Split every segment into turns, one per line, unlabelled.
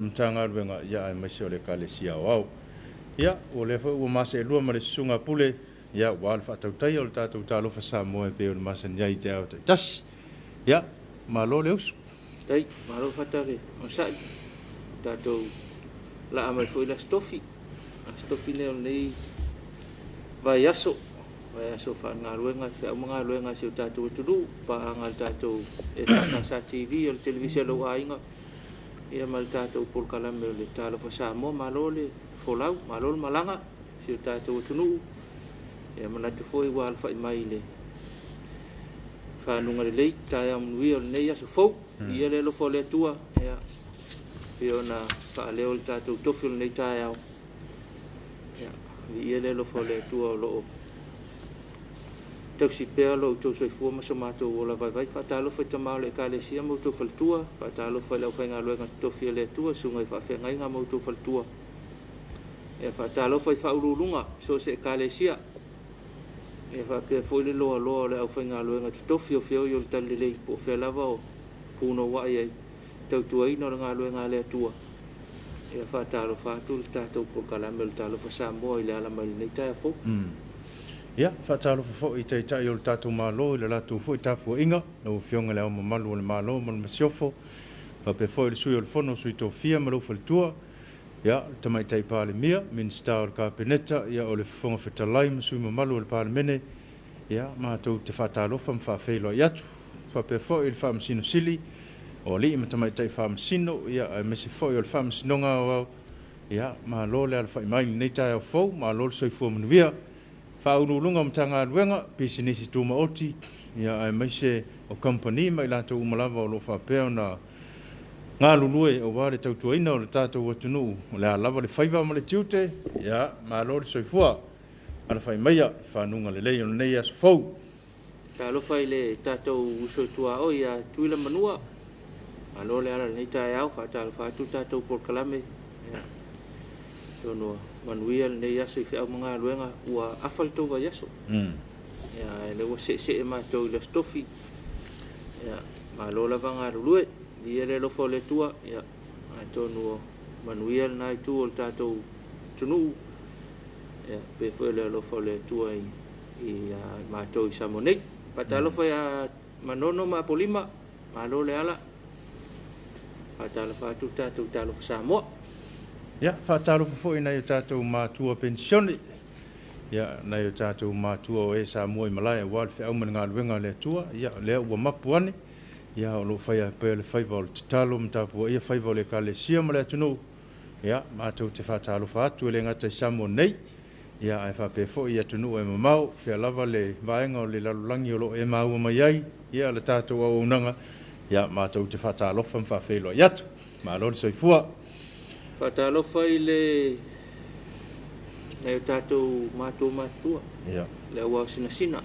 Matagaluega, ia, aemaise o le Ekalesia Aoao. Ia, o lea foi ua ma seelua ma le Susuga Pule, ia, aua le faatautaia o le tatou Talofa Samoa e pei ona masani ai i taeao taitasi. Ia, malo le usu.
Tai, malo fata le onosai. Tatou laa mai foi le Aso Tofi. Aso Tofi nei o lenei vaiaso, vaiaso faalegaluega, feau ma galuega a si o tatou atunuu, paaga a le tatou EFKS TV o le televise a lou aiga, ia ma le tatou polokalame o le Talofa Samoa. Malo le folau, malo le malaga si o tatou atunuu. Ia manatu foi ua alafai mai i le fanuga lelei, taeao manuia o lenei aso fou. Viia le alofa o le Atua, ia pei ona faaleo le tatou tofi o lenei taeao. Ia viia le alofa o le Atua o lo o tausi pea lo outou soifua ma so matou ola vaivai. Faatalofa i tama o le Ekalesia ma outou faletua, faatalofa i le aufaigaluega totofi a le Atua, susuga i faafeagaiga ma outou faletua. Ia faatalofa i faauluuluga i so o se Ekalesia. Ia faapea foi le loaloa o le aufaigaluega totofi o feoi o le Talalelei po o fea lava o punouai ai tautuaina o le galuega a le Atua. Ia faatalofa atu le tatou polokalame o le Talofa Samoa i le ala mai lenei taeao fou.
Ia, faatalofa foi i Taitai o le tatou Malo i le latou foi tapuaiga, lau Afioga i Le Ao Mamalu o le Malo ma le Masiofo, faapea foi le Sui o le Fono a Sui Tofia ma lou faletua, ia, le Tamaitai Palemia, Minisita o le Kapeneta, ia, o le Fofoga Fetalai ma sui usufono mamalu o le Palemene, ia, matou te faatalofa ma faafeiloai atu. Faapea foi le Faamasino Sili, o alii ma tamaitai Faamasino, ia, aemaise foi o le Faamasinoga Aoao, ia, malo le alafai mai i lenei taeao fou, malo le soifua manuia. Faauluuluga o Matagaluega, Pisinisi Tumaoti, ia, aemaise o kamupani ma i latou uma lava o lo o faapea ona galulue aua le tautuaina o le tatou atunuu, o le a lava le faiva ma le tiute, ia, malo le soifua. Alafai maia i fanuga lelei o lenei aso fou.
Talofa i le tatou uso i tuaoi ia Tuila Manua. Malo le ala i lenei taeao, faatalofa atu le tatou polokalame. Ia, atonu ua manuia lenei aso i feau ma galuega, ua afa le tou vaiaso. Ia, ae lea ua seesee matou i le Aso Tofi. Ia, malo lava galulue. Viia le alofa o le Atua. Ia, atonu ua manuia lena itu o le tatou atunuu. Ia, pei foi o le alofa o le Atua i matou i Samoa nei. Faatalofa ia Manono ma Apolima, malo le ala. Faatalofa atu le tatou Talofa Samoa.
Ia, faatalofa foi i nai o tatou matua penisione, ia, nai o tatou matua o e sa mua i malae aua le feau ma le galuega a le Atua, ia, o lea ua mapu ane, ia, o lo o faia pea le faiva o le tatalo ma tapuaia faiva o le Ekalesia ma le atunuu. Ia, matou te faatalofa atu e le gata i Samoa nei, ia, ae faapea foi i atunuu e mamao, fea lava le vaega o le lalolagi o lo o e maua mai ai, ia, le tatou auaunaga, ia, matou te faatalofa ma faafeiloai atu. Malo le soifua.
Faatalofa i le nai o tatou matua matutua,
Ia.
Le auao sinasina,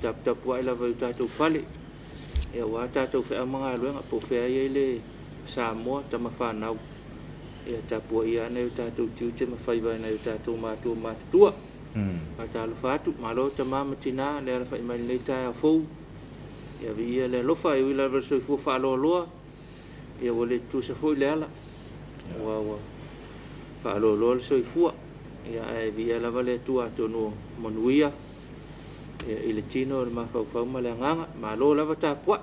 taputapuai lava i o tatou fale, ia, aua tatou feau ma galuega, po o fea ai ai le Samoa, tama fanau, ia tapuaia nai o tatou tiute ma faiva e nai o tatou matua matutua. Faatalofa atu, malo tama ma tina le alafai mai lenei taeao fou. Ia viia le alofa e ui lava i le soifua faaloaloa, ia ua le tutusa foi le ala, ua faaloaloa le soifua. Ia ae viia lava le Atua atonu o manuia ia, i le tino, le mafaufau ma le agaga. Malo lava tapuai.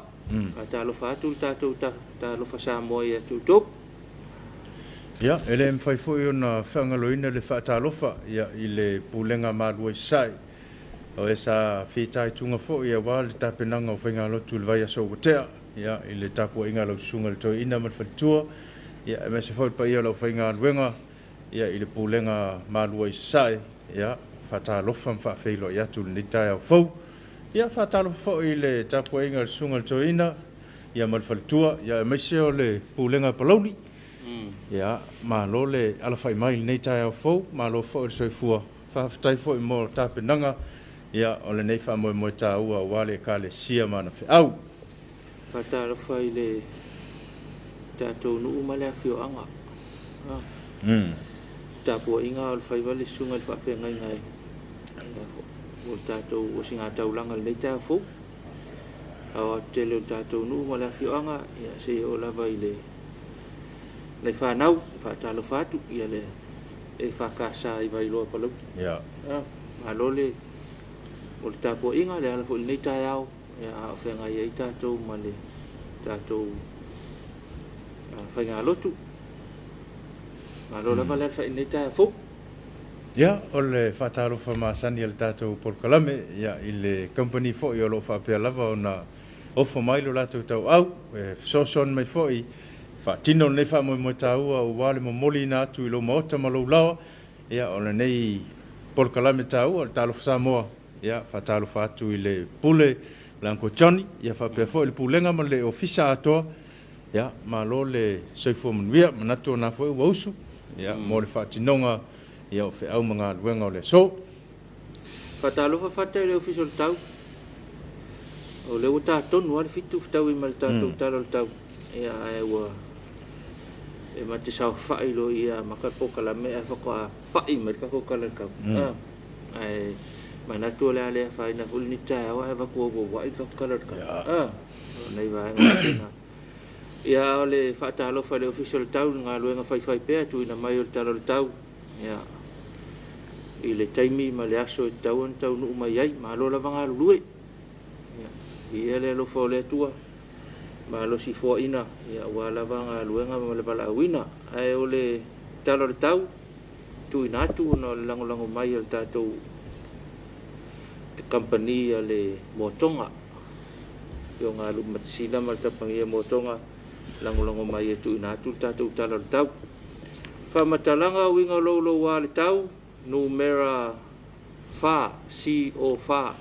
Faatalofa atu le tatou Talofa Samoa ia te outou.
Ia, e le mafai foi ona faagaloina le faatalofa, ia, i le Pulega Malua i Sasae, o e sa fitaituga foi aua le tapenaga o faigalotu i le vaiaso ua tea, ia, i le tapuaiga a lau Susuga i le Toeaina ma le faletua, ia, aemaise foi le paia o le aufaigaluega, ia, i le Pulega Malua i Sasae, ia, faatalofa ma faafeiloai atu i lenei taeao fou. Ia, faatalofa foi i le tapuaiga a le Susuga i le Toeaina, ia, ma le faletua, ia, aemaise o le Pulega Palauli. Ia, malo le alafai mai i lenei taeao fou, malo foi le soifua. Faafetai foi mo tapenaga, ia, o lenei faamoemoe taua aua le Ekalesia ma ana feau.
Faatalofa i le tatou nuu ma le afioaga. Tapuaiga o le faiva le susuga i le faafeagaiga e o le tatou osigataulaga i lenei taeao fou. Ao atu tele o le tatou nuu ma le afioaga, ia, seia oo lava i le Nai fanau, e faatalofa atu, ia le EFKS i Vailoa Palauli.
Ia.
Malo le mo le tapuaiga, le ala foi i lenei taeao, ia, a o feagai ai tatou ma le tatou faigalotu. Malo lava le alafai i lenei taeao fou.
Ia, o le faatalofa masani a le tatou polokalame, ia, i le kamupani foi o lo o faapea lava ona ofo mai lo latou tauau, e fesoasoani mai foi, faatino lenei faamoemoe taua aua le momoliina atu i lou maota ma lou laoa, ia, o lenei polokalame taua, le Talofa Samoa. Ia, faatalofa atu i le Pule, le Uncle Johnny, ia faapea foi le Pulega ma le Ofisa atoa. Ia, malo le soifua manuia, manatu o na foi ua usu, ia, mo le faatinoga, ia, o feau ma galuega o le aso.
Faatalofa fata i le Ofisa o le Tau. O lea ua ta tonu lava le 7 fetaui ma le tatou tala o le tau. Ia, ae ua e ma te saofai loa ia amata le polokalame ae faatoa pai mai le tatou tala o le tau. Ae manatu o le a le afaina foi lenei taeao ae avatu auauai le tatou tala o le tau. O nai vaega faapena. Ia, a o le faatalofa i le Ofisa o le Tau i le galuega faifaipea e tuuina mai o le Tala o le Tau, ia, i le taimi ma le aso e tatau ona taunuu mai ai. Malo lava galulue. Ia, viia le alofa o le Atua, malosi foaina, ia, aua lava galuega ma le valaauina. Ae o le Tala o le Tau, tuuina atu ona o le lagolago mai a le tatou kamupani a le Moatoga, Afioga a Lumatasina ma le kamupani a Moatoga, lagolago mai e tuuina atu le tatou Tala o le Tau. Faamatalaga uiga louloua le tau, numera 4, CO4.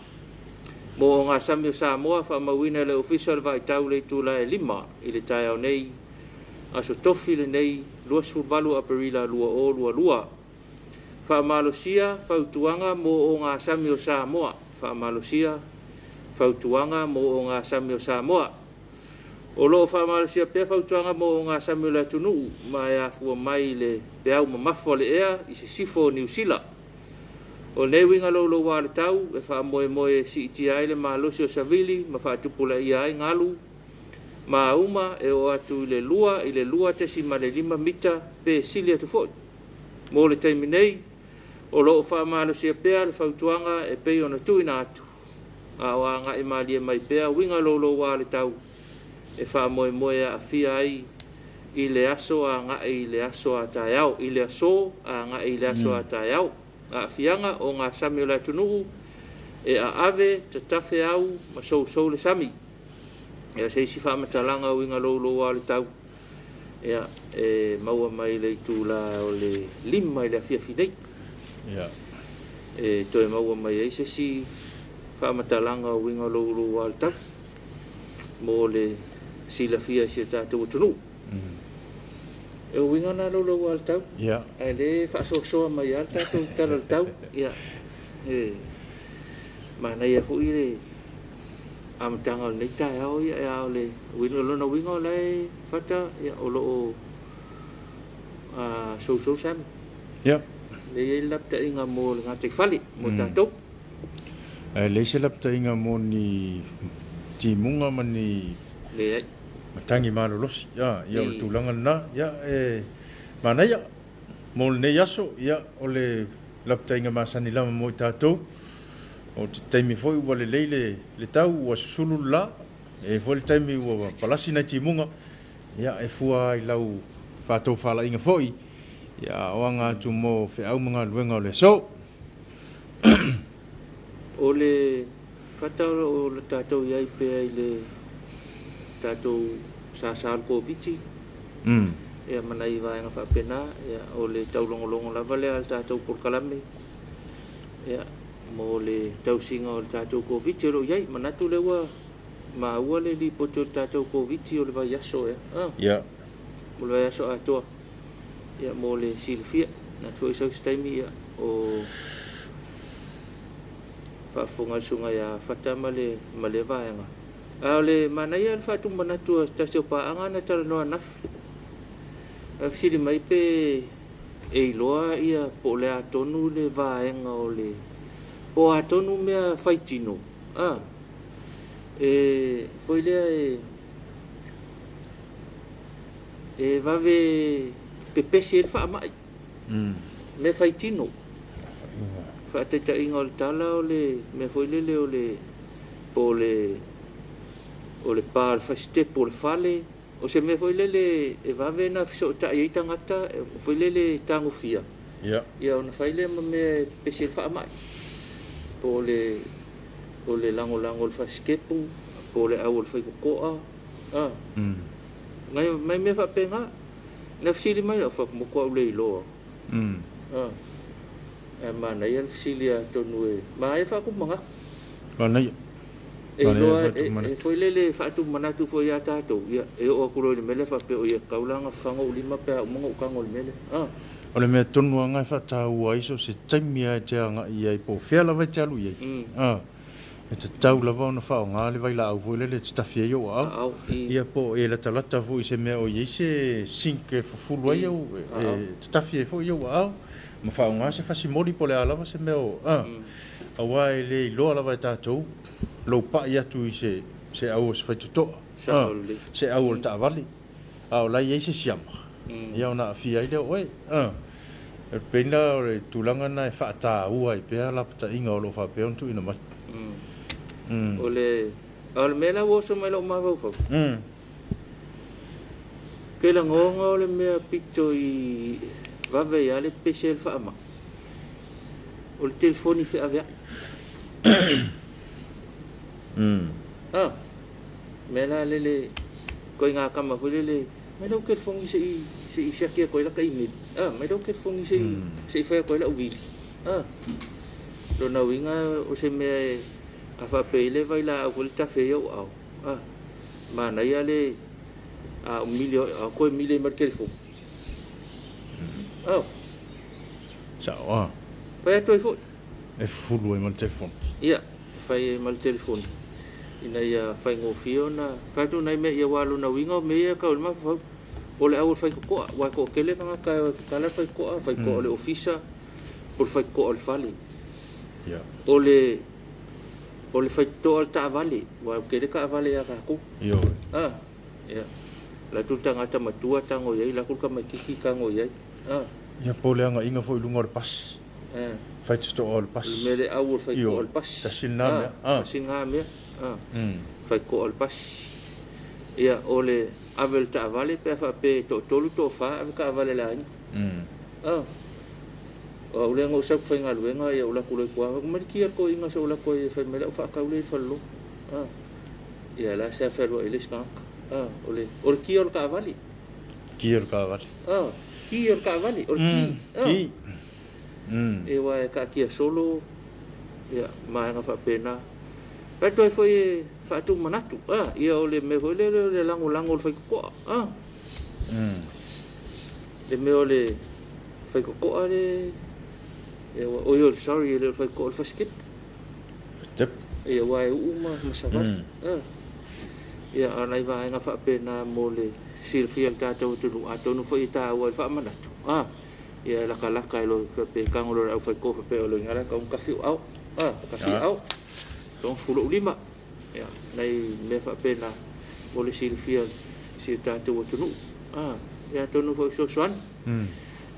Mo ogasami o Samoa, faamauina e le Ofisa o le Vaitau le itula e 5 i le taeao nei, aso Tofi lenei 28 Aperila 2022. Faamalosia fautuaga mo ogasami o Samoa. Faamalosia fautuaga mo ogasami o Samoa. O lo o faamalosia pea fautuaga mo ogasami o le atunuu ma e afua mai i le peau mamafa o le ea i sisifo o Niu Sila. O lenei uiga louloua le tau e faamoemoe e siitia ai le malosi o savili ma faatupulaia ai galu ma auma e oo atu i le 2 i le 2.5 mita pe sili atu foi. Mo le taimi nei, o lo o faamalosia pea le fautuaga e pei ona tuuina atu, a o agai malie mai pea uiga louloua le tau e faamoemoe e aafia ai i le aso agai i le aso a taeao, i le aso agai i le aso a taeao. Aafiaga o gasami o le atunuu e aave, tatafe au ma sousou le sami. Ia, se isi faamatalaga uiga louloua le tau, ia, e maua mai le itula o le 5 i le afiafi nei.
Ia.
E toe maua mai ai se isi faamatalaga uiga louloua le tau mo le silafia i si o tatou atunuu. E uiga na louloua le tau.
Ia.
Ae le faasoasoa mai lava le tatou tala o le tau. Ia, e manaia foi le amataga o lenei taeao, ia, e a o le uiga, lona uiga o la e fata, ia, o lo o sousou sami.
Ia.
Le i ai le lapataiga mo le gataifale mo tatou.
Ae leai se lapataiga mo ni timuga ma ni
Leai.
matagi malolosi. Ia, ia, o le tulaga lena. Ia, e manaia mo lenei aso, ia, o le lapataiga masani lava mo i tatou. O te taimi foi ua lelei le tau, ua susulu le la, e foi le taimi ua palasi nai timuga, ia, e fua ai lau faatofalaiga foi, ia, o aga atu mo feau ma galuega o le aso.
O le fata o le tatou i ai pea i le tatou sasa o le Koviti, ia, ma nai vaega faapena, ia, o le taulogologo lava lea a le tatou polokalame, ia, mo le tausiga o le tatou Koviti o lo o i ai. Manatu lea ua maua le lipoti o le tatou Koviti o le vaiaso ea.
Ia.
Mo le vaiaso atoa, ia, mo le silafia. Manatu foi sau se taimi, ia, o faafofoga le susuga ia Fata ma le ma lea vaega. A o le manaia le faatumanatu a se tasi o paaga na talanoa ananafi. A fesili mai pe e iloa ia po o le a tonu le vaega o le po o a tonu mea faitino a e foi lea e E vave pepesi ai le faamai. Mea faitino. Faataitaiga o le tala o le mea foi lele o le po o le o le pa o le fasitepu o le fale, o se mea foi lele e vave ona fesootai ai tagata foi lele e tagofia. Ia ona fai lea ma mea e pepesi ai le faamai. Po o le lagolago o le fasitepu, po o le au o le faitotoa, a. Nai mea faapena. Na fesili mai au fai atu, matuai ou le iloa. A. Ae manaia le fesili atonu e manaia faatupu manatu.
Manaia.
E iloa e foi lele e faatupu manatu foi ia tatou, ia e oo atu loa i le mea lea faapea oi e tatau la ona fafaga ou lima pe a uma ona ou tago i le mea lea. A.
O le mea tonu lava lena e faataua ai so o se taimi lava e te agai i ai po o fea lava e te alu i ai. A. E tatau lava ona faaaoga le vailaau foi lele e te tafi ai ou aao. Ia po o e latalata foi i se mea o i ai se sink e fufulu ai au, e te tafi ai foi ou aao ma faaaoga se fasi moli po o le a lava se mea o, a, aua e le iloa lava e tatou lou pai atu i se se au o se faitotoa, a, se au o le taavale, a o la e i ai se siama, ia ona aafia ai lea o oe. A, e pei la o le tulaga lena e faataua ai pea lapataiga o lo o faapea ona tuuina mai.
O le, a o le mea la ua oso mai lou mafaufau, ke lagona o le mea pito i vave ai lava le pese o le faamai, o le telefoni feaveai. A, mea la lele, ituaiga tama foi lele, mai lau telefoni se i se i siaki atu ai lata email. A, mai lau telefoni se i se i fai atu ai lau vili. A, lona uiga o se mea e a faapea i le vailaau foi le tafe ai ou aao. A, manaia le a ou mili a toe mili ai ma le telefoni. A,
Sao a.
Fai atu ai foi.
E fufulu ai ma le telefoni.
Ia, e fai ai ma le telefoni ina ia faigofie ona fai atu nai mea ia aua lona uiga o mea ia e tau i le mafaufau o le au o le faitotoa aua e toatele tagata e o e tatala le faitotoa, faitotoa o le ofisa po o le faitotoa o le fale. O le o le faitotoa o le taavale aua e tele taavale ia tatou.
Ioe.
A, ia. O le atu le tagata matua tago i ai, o le atu le tamaitiiti tago i ai. A.
Ia po o le agaiga foi i luga o le pasi. Faitotoa o le pasi.
O le mea le au o le faitotoa o le pasi.
Tasi lena mea.
Tasi lena mea. Faitotoa o le pasi. Ia, o le ave o le taavale pe a faapea e toatolu, toafa, ave taavale a le aiga. O au lea na ou sau ou te faigaluega, ia ou alu atu loa i tua, fai atu, mai le ki a le toeaina se i ou alu atu ai e fai mai lau faatau lea i le faleloa. Ia, la sa fealuai ai le isi tagata. O le, o le ki o le taavale.
Ki o le taavale.
Ki o le taavale, o le ki.
Ki.
E aua e taatia solo ia vaega faapena. Fai atu ai foi e faatumanatu, a, ia o le mea foi lele o le lagolago o le faitotoa, a. Le mea o le faitotoa le, ia oi o le sorry e le o le faitotoa o le fasitepu.
Fasitepu.
Ia aua e uu ma savali, a. Ia a o nai vaega faapena mo le silafia e le tatou atunuu, atonu foi e taua i le faamanatu, a. Ia e latalata e loa faapea e tago loa e le aufaitoa faapea o loiga la e tatau ona tafi ou ao. A, tafi ao, tatau ona fufulu ou lima. Ia, nai mea faapena mo le silafia e si o tatou atunuu. A, ia atonu foi o fesoasoani.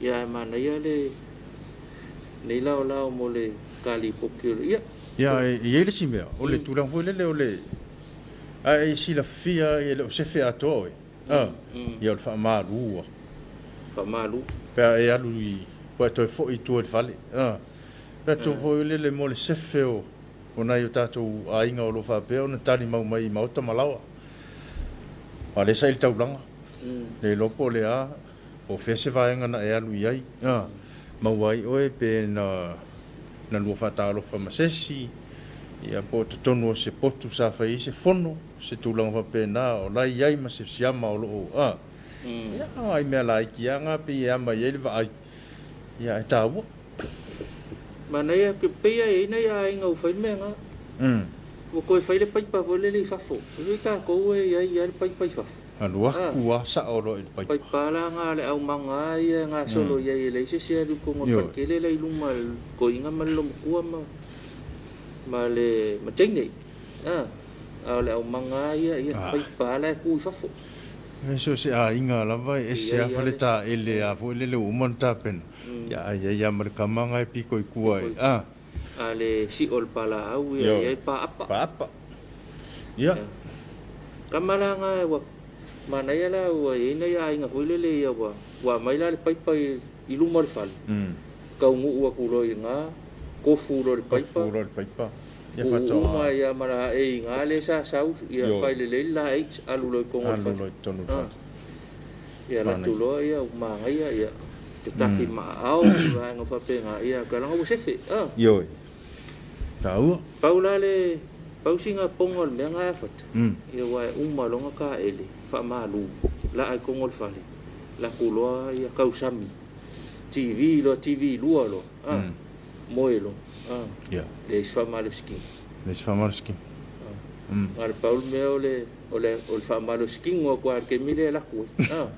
Ia ae manaia le nei laolao mo le ta lipoti o le ia.
Ia, e i ai le isi mea, o le tulaga foi lele o le, a e silafia e le o sefe atoa oe. A, ia o le faamalu ua.
Faamalu.
Pe a e alu i, pe a toe foi i tua i le fale. A, pe a tuu foi lele mo le sefe o, o nai o tatou aiga o lo o faapea ona talimau mai i maota ma laoa. A o lea sa i le taulaga, le iloa po o le a, po o fea se vaega na e alu i ai, a, maua ai oe pe na, na lua faatalofa ma se isi, ia po o totonu o se potu sa fai ai se fono. Se tulaga faapena o la e i ai ma se siama o lo o a ia ai mea laiti lava na pei e ama i ai le vaai ia ae taua.
Manaia ke pei e i ai nai aiga ua fai le mea na. Ua toe fai le paipa foi lele i fafo. E ui tatou e i ai lava le paipa i fafo.
Alu atu lava sao loa i le paipa.
Paipa la na a le aumaga lava ia e gasolo i ai e leai se isi e alu i totonu o le faletele la i luma i le toeaina ma le loomatua ma le ma teine. A o le aumaga lava ia, ia paipa lava la e tu i fafo.
E so o se aiga lava e ese lava faletaele a foi lele ua uma ona tapena, ia ae i ai lava ma le tama na e pito i tua e, a.
A le sio o le palaau ia e i ai paapa.
Paapa. Ia.
Tama la na ua manaia la ua i ai nai aiga foi lele ia ua aumai la le paipa i luma o le fale, taunuu atu loa i ina, tofu loa i le paipa,
Tofu loa i le paipa. Ia
tuu
faatoa.
uma ai lava ma laei i ina lea sa sau, ia fai lelei le laei, alu loa i totonu o le
Alu
fale.
loa i totonu o le fale.
Ia alu atu loa ia ua manaia ia te tafi maao vaega faapena ia leaga ua sefe.
Ioe. Taua.
Pau la le pau sina poga o le mea na e fata. Ia aua e uma loa ona taele faamalu laa i totonu o le fale alu atu loa ia tausami TV loa TV lua loa moe loa leai se faamalositino.
Leai se faamalositino.
Na o le pau le mea o le o le o le faamalositino atu lava i le taimi lea e alu atu ai.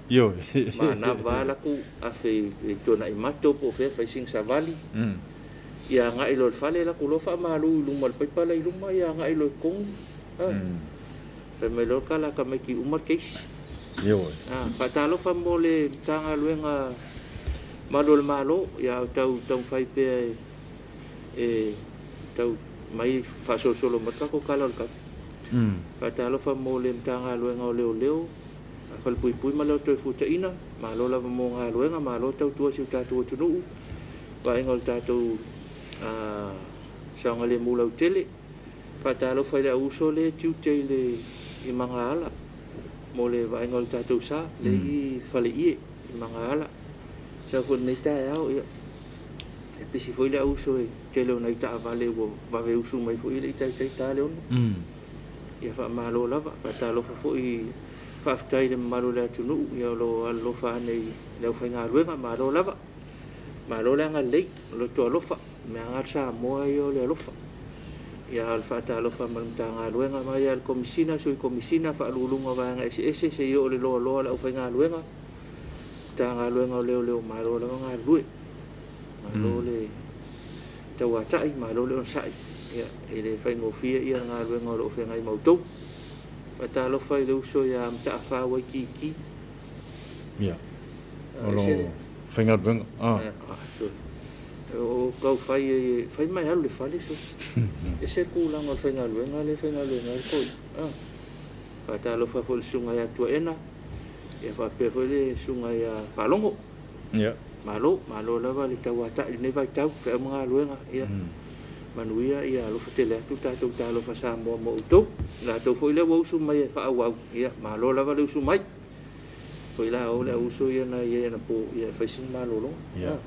Ioe.
Manava lava latou afe i Tuanaimato po o fea fai sina savali. Ia agai loa i le fale alu atu loa faamalu i luma o le paipa la i luma ia agai loa i totonu. Fai mai loa le tala a tamaiti uma le case.
Ioe.
Faatalofa mo le Matagaluega Malu o le Malo, ia o tau taumafai pea e tau mai faasolosolo mai le tatou Tala o le Tupe. Faatalofa mo le Matagaluega o Leoleo, Falepuipui ma le Toefuataiga, malo lava mo galuega, malo tautua i si o tatou atunuu, vaaiga o le tatou saogalemu lautele. Faatalofa i le au uso lea e tiute i le i Magaala mo le vaaiga o le tatou sa, lea i Faleie i Magaala. Sau foi i lenei taeao, ia, e pisi foi le au uso e tele o nai taavale ua vave usu mai foi e le i taitai ta le 6. Ia faamalo lava, faatalofa foi, faafetai i le mamalu o le atunuu ia o lo o alolofa ane i le aufaigaluega, malo lava. Malo le agalelei, loto alofa, o mea lava Samoa ia o le alofa. Ia o le faatalofa ma le Matagaluega mai lava i le Komesina, Sui Komesina, Faauluuluga o Vaega Eseese seia oo i le loaloa o le aufaigaluega, Matagaluega o Leoleo, malo lava galulue. Malo le tauatai, malo le onosai. Ia, e le faigofie ia le galuega o lo o feagai ma outou. Faatalofa i le uso ia Mataafa Waikiki.
Ia. O lo o faigaluega.
O tau fai, fai mai alu i le fale, so. Ese le tulaga o le faigaluega lea e faigaluega ai le toeaina. Faatalofa foi i le susuga ia Tuaena, ia faapea foi le susuga ia Faalogo.
Ia.
Malo, malo lava le tauatai i lenei vaitau, feau ma galuega, ia manuia, ia alofa tele atu tatou talofa Samoa ma outou. Latou foi lea ua usu mai e faaauau, ia malo lava le usu mai. Foi la o le au uso ia na i ai anapo, ia e fai sina malologa.
Ia.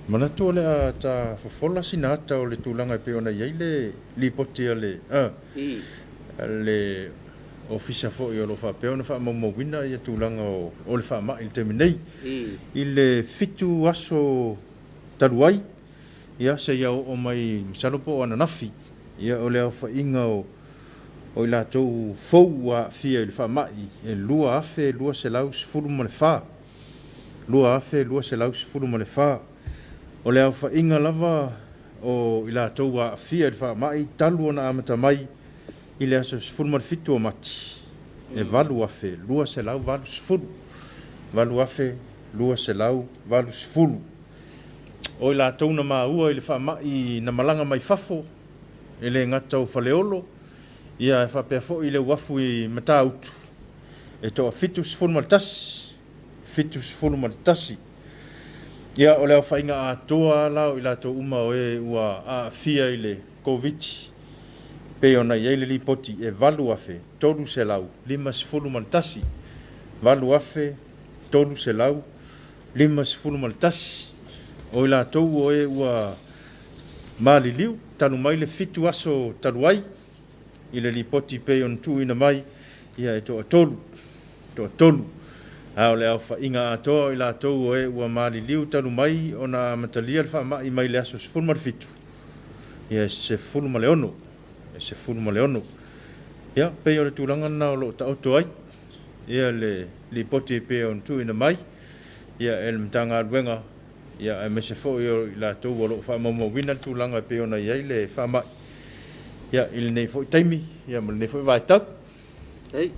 Manatu o le a ta fofola sina ata o le tulaga e pei ona i ai le lipoti a le a le Ofisa foi o lo o faapea ona faamaumauina ia tulaga o le faamai i le taimi nei. I le 7 aso talu ai, ia seia oo mai masalo po o ananafi, ia o le aofaiga o i latou fou ua aafia i le faamai e 2,214. 2,214. O le aofaiga lava o i latou ua aafia i le faamai talu ona amata mai i le aso 17 o Mati, e 8,280. 8,280. O i latou na maua i le faamai na malaga mai fafo, e le gata o Faleolo, ia e faapea foi le uafu i Matautu, e toa 71, 71. Ia, o le aofaiga atoa la o i latou uma o e ua aafia i le Koviti, pei ona i ai le lipoti e 8,351, 8,351. O i latou o e ua maliliu talu mai le 7 aso talu ai i le lipoti pei ona tuuina mai, ia e toatolu, toatolu. A o le aofaiga atoa o i latou o e ua maliliu talu mai ona amatalia le faamai mai le aso 17, ia e 16, e 16. Ia, pei o le tulaga lena o lo o taoto ai ia le lipoti pei ona tuuina mai ia e le Matagaluega, ia aemaise foi o i latou o lo o faamaumauina le tulaga e pei ona i ai le faamai ia i lenei foi taimi ia ma lenei foi vaitau.
Ei.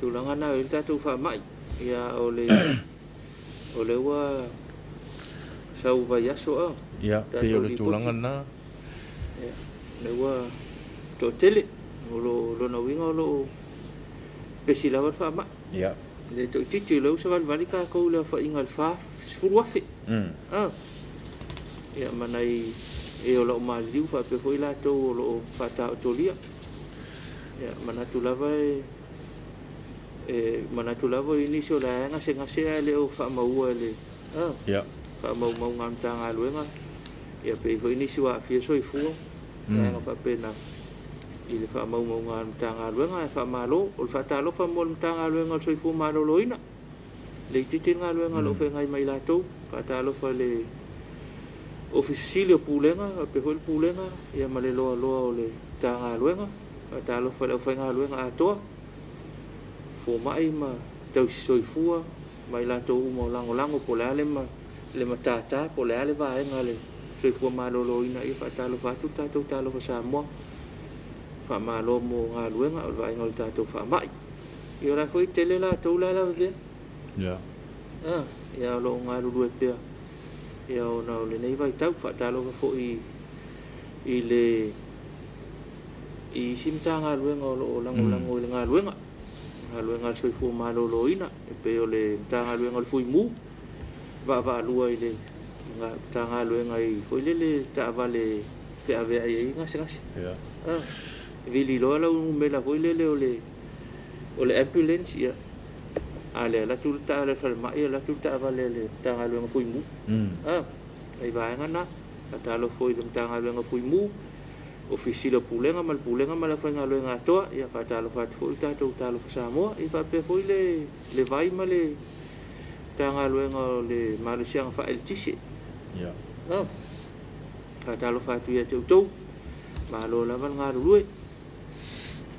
Tulaga na o i ai le tatou faamai, ia o le o lea ua sau vaiaso a.
Ia, pei o
Tatou
le tulaga
lipoti.
lena.
Ia, lea ua toatele, o lo o lona uiga o lo o pesi lava le faamai. E le toaitiiti, o lea ua savalivali tatou i le aofaiga i le 40,000. A. Ia ma nai e o lo o maliliu faapea foi latou o lo o faataotolia. Ia, manatu lava e manatu lava i nisi o la e gasegase ae le o faamaua e le faamaumauga a le Matagaluega. Ia pe i ai foi nisi ua aafia soifua, vaega faapena i le faamaumauga a le Matagaluega. Ae faamalo, o le faatalofa mo le Matagaluega o le Soifua Maloloina, le itiiti le galuega o lo o feagai ma i latou. Faatalofa i le Ofisa Sili o Pulega, faapea foi le Pulega ia ma le loaloa o le Matagaluega. Faatalofa i le aufaigaluega atoa, fomai ma tausi soifua ma i latou uma o lagolago po o le a le matata, po o le a le vaega a le Soifua Maloloina. Ia faatalofa atu le tatou Talofa Samoa. Faamalo mo galuega o le vaaiga o le tatou faamai. Ia o la foi e tele latou la e lavevea. Ia o lo o galulue pea ia ona o lenei vaitau. Faatalofa foi i le i isi Matagaluega o lo o lagolago i le galuega, galuega a le Soifua Maloloina, e pei o le Matagaluega o le Fuimu, vaavaalua i le Matagaluega i foi lele taavale feaveai ai gasegase. Vili loa lau numera foi lele o le ambulance, ia a le alu atu le taavale a le falemai, alu atu le taavale a le Matagaluega Fuimu. Nai vaega na. Faatalofa foi i le Matagaluega Fuimu, Ofisa Sili o Pulega ma le Pulega ma le aufaigaluega atoa. Ia faatalofa atu foi le tatou Talofa Samoa. Ia faapea foi le vai ma le Matagaluega o le Malosiaga Faaeletise. Faatalofa atu ia te outou. Malo lava le galulue.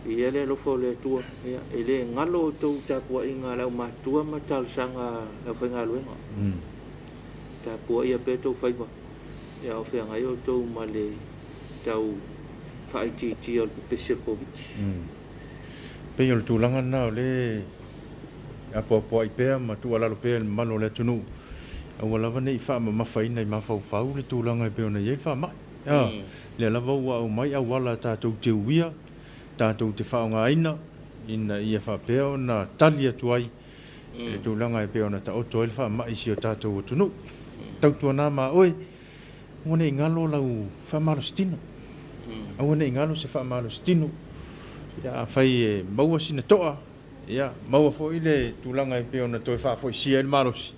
Viia le alofa o le Atua. Ia, e le galo outou tapuaiga a le aumatutua ma talosaga a le aufaigaluega. Tapuaia pea tou faiva. Ia o feagai outou ma le tau faaitiitia o le pepesi o le Koviti.
Pei o le tulaga lena o lea e apoapoai pea ma tuualalo pea i le mamalu o le atunuu, aua lava ne i faamamafaina i mafaufau le tulaga e pei ona i ai le faamai. Lea lava ua aumai auala tatou te uia, tatou te faaaogaina ina ia faapea ona tali atu ai i le tulaga e pei ona taoto ai le faamai i si o tatou atunuu. Tautuana ma oe, aua ne i galo lau faamalositino. Aua ne i galo se faamalositino. Ia, afai e maua sina toa, ia, maua foi le tulaga e pei ona toe faafoisia ai le malosi,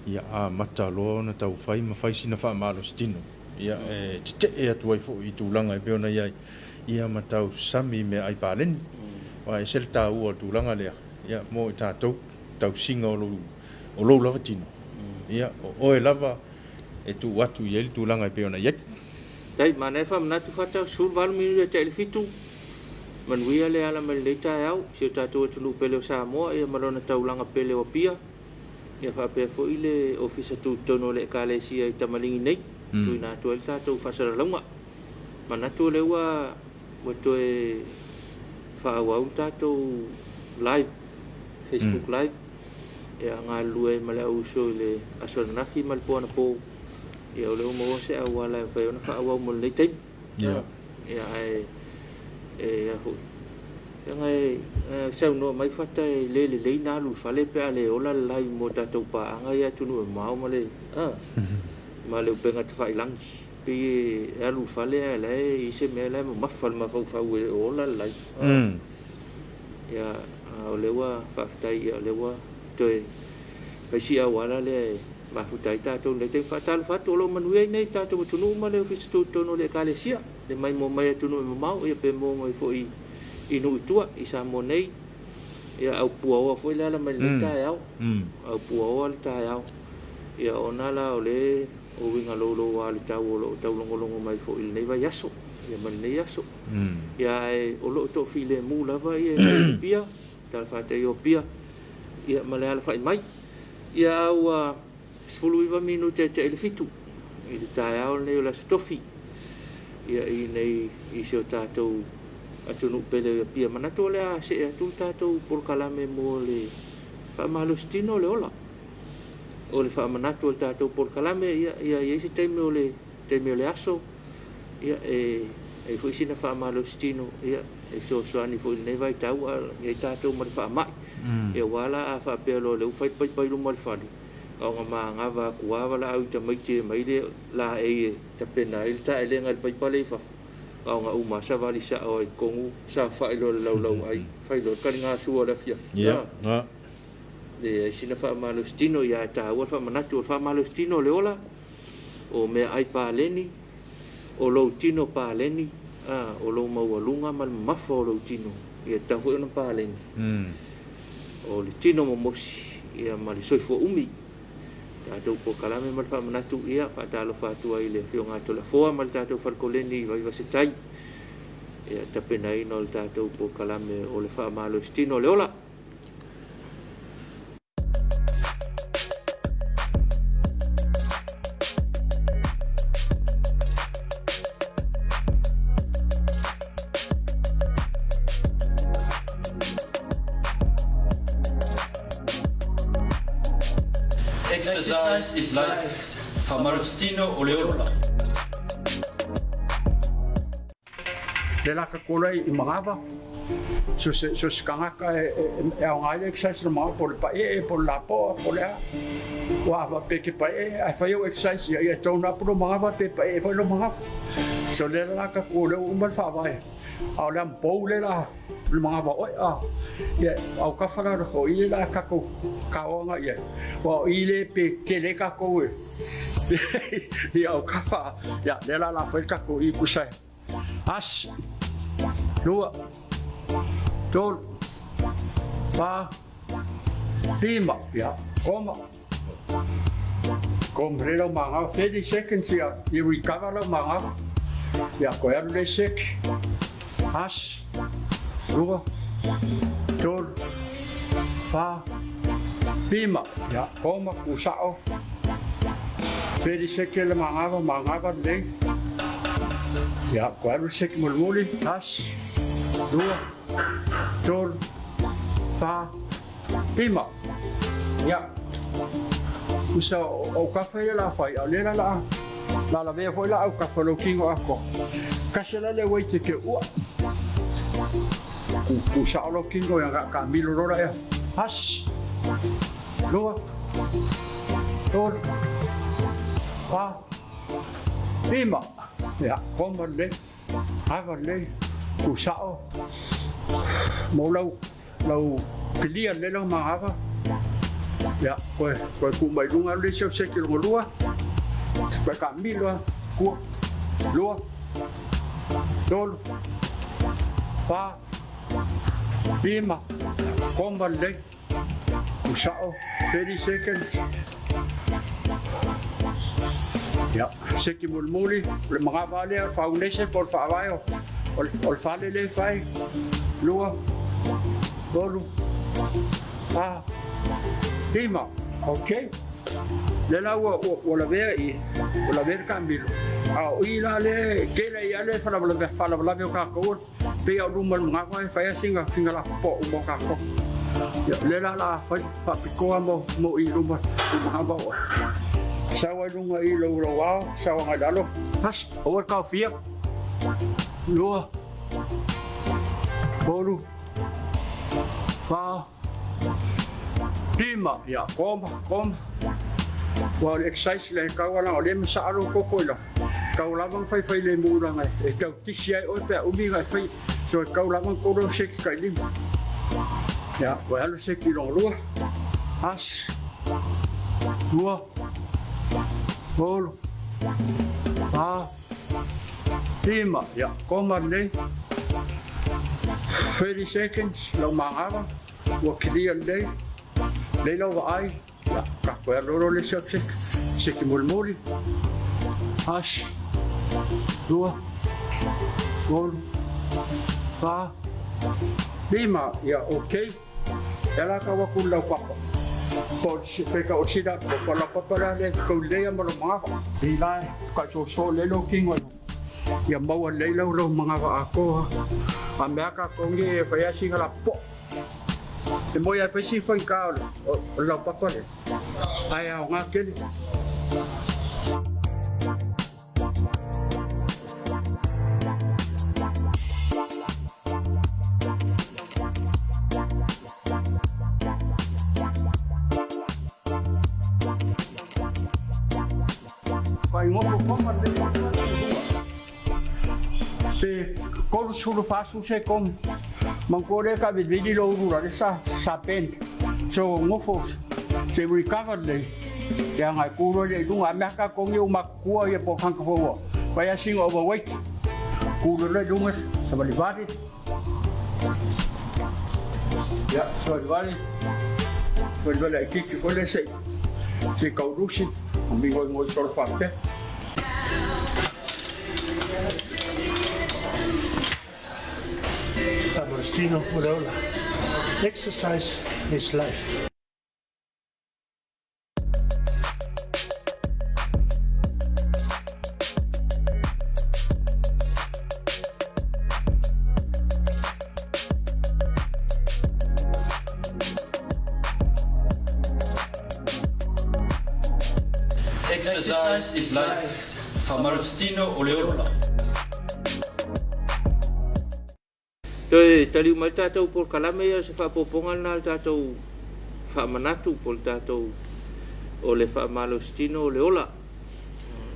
ia amata loa ona taufai ma fai sina faamalositino. Ia, e tetee atu ai foi i tulaga e pei ona i ai, ia ma tausami i meaai paleni. Aua e ese le taua o le tulaga lea, ia, mo i tatou, tausiga o lou lava tino. Ia, o oe lava e tuu atu i ai le tulaga e pei ona i ai.
Tai, manaia faamanatu Fata, 18 minute tai le 7, manuia le ala mai lenei taeao, si o tatou atunuu pele o Samoa, ia ma lona taulaga pele o Apia, ia faapea foi le Ofisa Tutotonu o le Ekalesia i Tamaligi nei, tuuina atu ai le tatou faasalalauga. Manatu o lea ua toe faaauau le tatou live, Facebook Live, ia galulue ai ma le au uso i le aso ananafi ma le po anapo. Ia o lea ua maua se auala e mafai ona faaauau mo lenei taimi. Ia ae e a foi. Leaga e saunoa mai Fata e le lelei na alu i le fale pe a le ola le live mo tatou paaga i atunuu e mamao ma le ma le upega tafailagi. Pei e alu i le fale ae la e i ai se mea la e mamafa i le mafaufau e le o ola le live. Ia a o lea ua faafetai, ia o lea ua toe fai si auala lea e mafuta ai tatou i lenei taimi. Faatalofa atu, o lo o manuia ai nei le tatou atunuu ma le Ofisa Tutotonu o le Ekalesia, le maimoa mai atunuu e mamao, ia pe maua mai foi i nuu i tua i Samoa nei. Ia au puaoa foi le ala mai lenei taeao. Au puaoa le taeao. Ia ona la o le o uiga louloua o le tau o lo o taulogologo mai foi i lenei vaiaso, ia ma lenei aso. Ia ae o lo o toafilemu lava ia i Apia, talafatai o Apia, ia ma le alafai mai. Ia a ua 19 minute te i le 7 i le taeao lenei o le Aso Tofi, ia i nei i si o tatou atunuu pele i Apia. Manatu o le a see atu le tatou polokalame mo le faamalositino o le ola. O le faamanatu o le tatou polokalame, ia ia i ai se taimi o le taimi o le aso, ia e ai foi sina faamalositino, ia e fesoasoani foi i lenei vaitau a i ai tatou ma le faamai. Ia aua la a faapea loa o lea ua fai le paipa i luma o le fale, a ona manava atu lava valaau i tamaiti e aumai le laei e tapena ai le taelega i le paipa lea i fafo, a ona uma lava savali sao ai i totonu, saofai loa i le laulauai, fai loa le taligasua o le afiafi.
Ia.
Leai sina faamalositino, ia ae taua le faamanatu. O le faamalositino o le ola, o meaai paleni, o lou tino paleni, a, o lou maualuga ma le mamafa o lou tino, ia tatau foi ona paleni. O le tino momosi, ia ma le soifua umi. Tatou polokalame ma le faamanatu, ia faatalofa atu ai i le Afioga a Toleafoa ma le tatou fale koleni i Vaivasetai, ia tapenaina o le tatou polokalame o le faamalositino o le ola.
Exercise is life, Faamalositino o le ola.
Le la ka kola i Magava, so se so se kangaka e e aoga ai le exercise lo Magava po o le pae'e po o le lapoa po o le a. Ua a faapea e te pae'e ae fai au exercise ia ia tone up lo Magava pe pae'e foi lo Magava. So lea la ka ko lea ua uma le faavae a o le amupou lea la le Magava oe a ia au kafa la o i le la kakou kaoaga i ai. Ua o i le pe tele kakou e ia au kafa ia lea la la fai le kakou i kusa e. Tasi, lua, tolu, fa, lima, ia, koma. Koma le lau magafa, 30 seconds ia, ia recover lau magafa. Ia, koe alu le sek. Tasi, lua, tolu, fa, lima, ia, koma, kusao. 30 seconds le magafa, magafa lelei. Ia, koe alu le seki mulimuli. Tasi, lua, tolu, fa, lima. Ia, usa o kafa ia la fai, a o lea la la la lavea foi la au kafa lou kino atoa. Kasi la le weight e ke ua. Ku ku sao lou kino ia ka ka milo lola ea. Tasi, lua, tolu, fa, lima. Ia, koma lelei, ava lelei, tu sao, mo lau, lau kilia lelei lau magava. Ia, koe, koe ku mai luga le isi au seki longa lua, koe ka milo a, kua, lua, tolu, fa, lima, koma lelei. Tu sao, 30 seconds. Ia, seki mulimuli, o le magava lea, o le faunese po o le faavae o, o le, o le fale lea e fai. Lua, tolu, fa, lima. Okay. Lea la ua, ua, ua lavea i, ua lavea le taamilo. A o i la lea e tele ai lava le faalavelave, faalavelave o tatou Pei a o luma o le magava e fai a sina sina lapopoa uma o tatou. Ia, lea la la fai faapitoa mo mo i luma i magava oe. Sau ai luga i lou lou ao, sau agai lalo. Tasi, aua le taofia. Lua, tolu, fa, lima. Ia, koma, koma. Ua o le exercise le tau ala o lea masaa lou koko i lau. Tau lava na faifai lemu laga e tau tisi ai oe pe a umi ona e fai. So e tau lava na tolu au seki kai lima. Ia, ua e alu seki longa lua. Tasi, lua, tolu, fa, lima. Ia, koma lelei. 30 seconds, lau magava, ua clear lelei. Lelei lau vaai. Ia, ka koe alu loa le isi au seki, seki mulimuli. Tasi, lua, tolu, fa, lima. Ia, okay. Ia la tau atu i le laupapa. Po o pe tau o sila, po o laupapa la lea e tau lelei lava ma lou manava. I la e kai soso lelei lou kino ia maua lelei lau manava atoa. A mea tatou nei e fai lava sina lapopoa. E moi lava e fai sina faigata o le laupapa lea, ae aoga tele. Faigofo koma le Pe 34 sekone. Manatua lea ka vilivili lou ulu lale sa sa bend. So gofo se recover lelei. Leaga e ku loa lea i luga. A mea tatou nei ua matutua ia po o tagata foi ua fai lava sina overweight. Ku loa lea i luga savalivali. Ia, savalivali. Savalivali laitiiti foi lea se i tau lusi. Ma migoigoi solo faapea.
Famalositino o le ola. Exercise is life.
Exercise is life. Famalositino o le ola.
Toe taliu mai le tatou polokalame ia o se faaopoopoga lena o le tatou faamanatu po o le tatou o le faamalositino o le ola.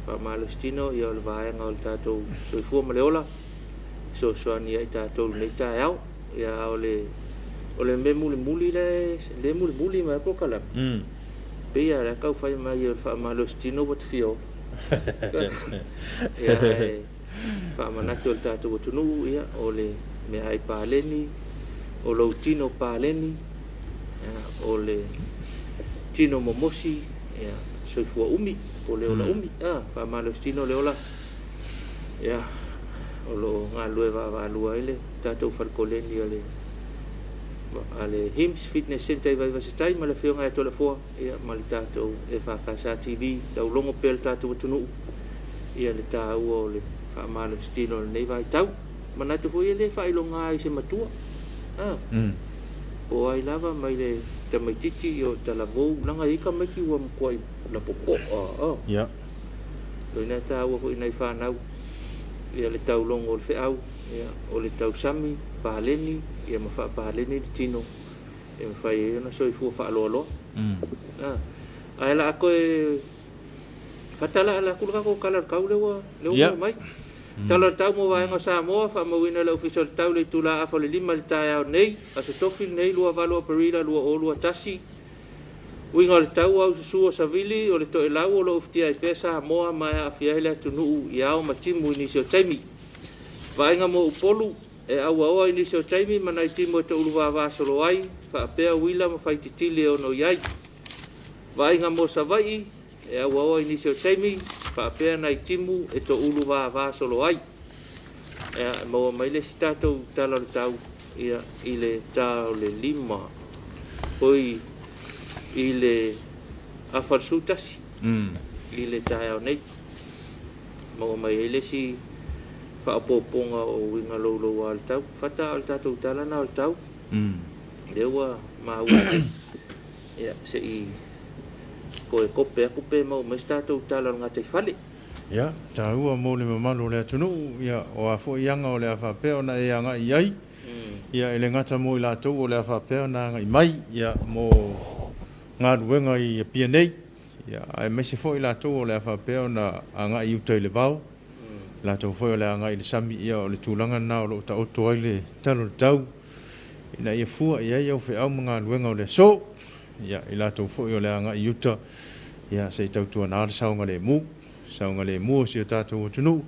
Faamalositino ia o le vaega o le tatou soifua ma le ola e fesoasoani ia i tatou i lenei taeao. Ia a o le o le mea mulimuli lea e mulimuli mai lava le polokalame. Pei lava o la e tau fai mai o le faamalositino ua ta fia ola. Ia ae faamanatu e le tatou atunuu, ia, o le meaai paleni, o lou tino paleni, ia, o le tino momosi, ia, soifua umi, po o le ola umi, a, faamalositino le ola, ia, o lo o galulue vaavaalua ai le tatou fale koleni a le a le HIMS Fitness Centre i Vaivase-tai ma le Afioga ia Toleafoa, ia, ma le tatou EFKS TV, taulogo pea le tatou atunuu ia le taua o le faamalositino o lenei vaitau. Manatu foi e le faailoga i se matua, a, po o ai lava mai le tamaititi o talavou, leaga e i ai tamaiti ua matuai lapopoa, a. Lona e taua foi i nai fanau ia le taulogo o le feau, ia, o le tausami paleni, ia ma faapaleni le tino e mafai ai ona soifua faaloaloa. A, ae la a toe fata la ala atu le tatou tala o le tau lea ua lea ua maua mai. Tala o le tau mo vaega o Samoa, faamauina e le Ofisa o le Tau i le itula afa o le 5 i le taeao nei, Aso Tofi lenei 28 Aperila 2021. Uiga o le tau aususu o Savili, o le toelau o lo o ufitia ai pea Samoa ma e aafia ai le atunuu i ao ma timu i nisi o taimi. Vaaiga mo Upolu, e auaoa i nisi o taimi ma nai timu e toulu vava solo ai, faapea uila ma faititili e ono i ai. Vaaiga mo Savaii, e auaoa i nisi o taimi, faapea nai timu e toulu vava solo ai. E maua mai le isi tatou tala o le tau ia, i le ta o le 5, oi, i le afa o le 11 i le taeao nei. Maua mai ai le isi faaopoopoga o uiga louloua o le tau. Fata o le tatou tala na o le tau, lea ua maua nei. Ia, se i toe kope atu pe maua mai se tatou tala o le gataifale.
Ia, taua mo le mamalu o le atunuu, ia, o a foi aga o le a faapea ona e agai i ai, ia, e le gata mo i latou o le a faapea ona agai mai, ia, mo galuega i Apia nei, ia, aemaise foi i latou o le a faapea ona agai i uta i le vao, latou foi o le a agai i le sami, ia, o le tulaga lena o lo o taoto ai le tala o le tau, ina ia fua i ai au feau ma galuega o le aso, ia, i latou foi o le a agai i uta, ia, se i tautuana le saogalemu, saogalemu o si o tatou atunuu,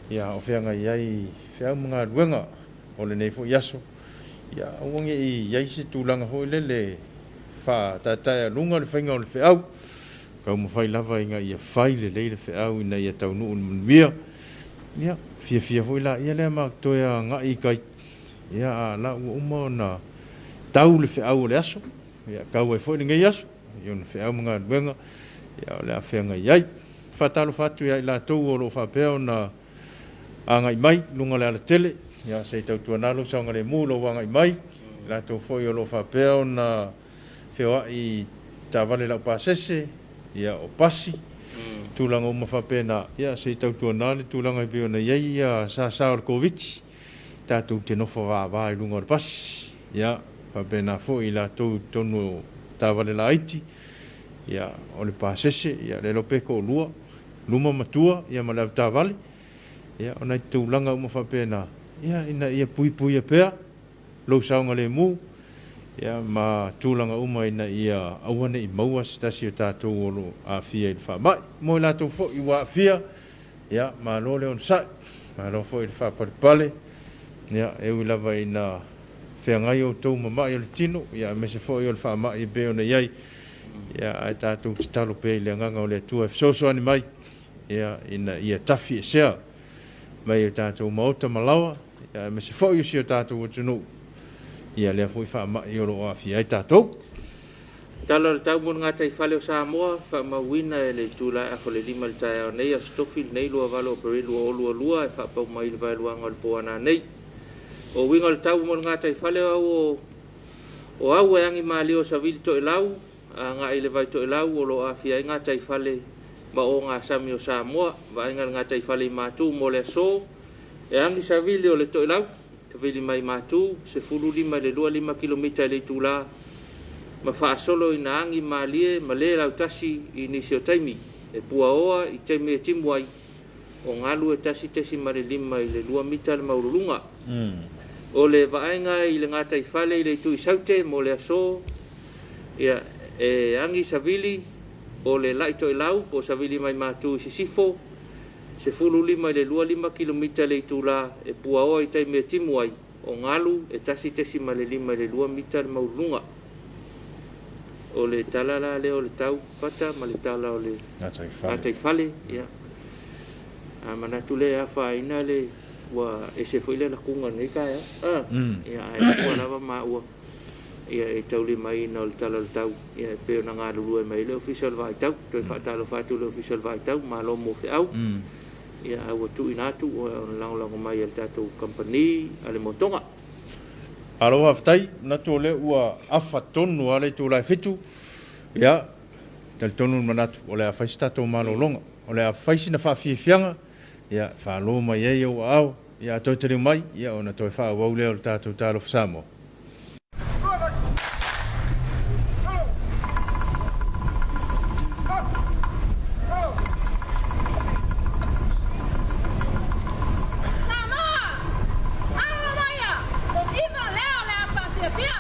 ia, o feagai ai feau ma galuega o lenei foi aso, ia, aua ne i i ai se tulaga foi lele faataetaealuga le faiga o le feau, taumafai lava ina ia fai lelei le feau ina ia taunuu i le manuia, ia, fiafia foi laia lea ma toe agai i tai. Ia, a la ua uma ona tau le feau o le aso, ia, tau ai foi lenei aso, i ona feau ma galuega, ia, o le a feagai ai. Faatalofa atu ia i latou o lo o faapea ona agai mai i luga o le alatele, Ia, se i tautuana lou saogalemu i lou agai mai, i latou foi o lo o faapea ona feoai i taavale laupasese, ia, o pasi, tulaga uma faapena, ia, se i tautuana le tulaga e pei ona i ai ia sasa o le Koviti, tatou te nofo vava i luga o le pasi, ia, faapena foi i latou i totonu o taavale laiti, ia, o le pasese, ia, le iloa pe toalua, luma ma tua, ia ma le avetaavale, ia, o nai tulaga uma faapena, ia, ina ia puipuia pea lou saogalemu, ia, ma tulaga uma ina ia aua ne i maua se tasi o tatou o lo o aafia i le faamai. Mo i latou foi ua aafia, ia, malo le onosai, malo foi le faapalepale, ia, e ui lava ina feagai outou ma mai o le tino, ia, aemaise foi o le faamai e pei ona i ai, ia, ae tatou tatalo pea i le agaga o le Atua e fesoasoani mai, ia, ina ia tafiesea mai o tatou maota ma laoa, ia, aemaise foi o si o tatou atunuu, ia lea foi faamai o lo o aafia ai tatou.
Tala o le tau mo le gataifale o Samoa, faamauina e le itula e 4:30 i le taeao nei, Aso Tofi lenei 28 o Aperila 2022, e faapau mai i le vaeluaga o le po a nanei. O uiga o le tau mo le gataifale o au o au e agi malie o savili toelau, agai i le vai toelau o lo o aafia ai gataifale ma ogasami o Samoa. Vaaiga i le gataifale i Matu mo le aso, e agi savili o le toelau, savili mai Matu, 15 i le 25 kilomita i le itula, ma faasolo ina agi malie ma le lautasi i nisi o taimi, e puaoa i taimi e timu ai, o galu e 1.5 i le 2 mita le maualuluga. O le vaaiga i le gataifale i le itu i Saute mo le aso, ia, e agi savili o le lai toelau po o savili mai Matu i sisifo, 15 i le 25 kilomita i le itula, e puaoa i taimi e timu ai, o galu e 1.5 i le 2 mita le maualuluga. O le tala la lea o le tau fata ma le tala o le gataifale, ia. A manatu lea e afaina le ua ese foi le lakuga i lenei taeao. Ia, ae fua lava maua, ia, e taulimaina o le tala o le tau, ia, e pei ona galulue mai ai le Ofisa o le Vaitau. Toe faatalofa atu i le Ofisa o le Vaitau, malo mo feau. Ia, ae ua tuuina atu ona lagolago mai e le tatou kamupani a le Motoga.
Malo faafetai, manatu o lea ua afa tonu lava le itula e 7. Ia, talitonu le manatu o le a fai se tatou malologa, o le a fai sina faafiafiaga, ia, falo mai ai ou aao, ia, a toe taliu mai, ia, ona toe faaauau lea o le tatou Talofa Samoa.
Samoa! Alalaia! Iva lea o le a faafiafia!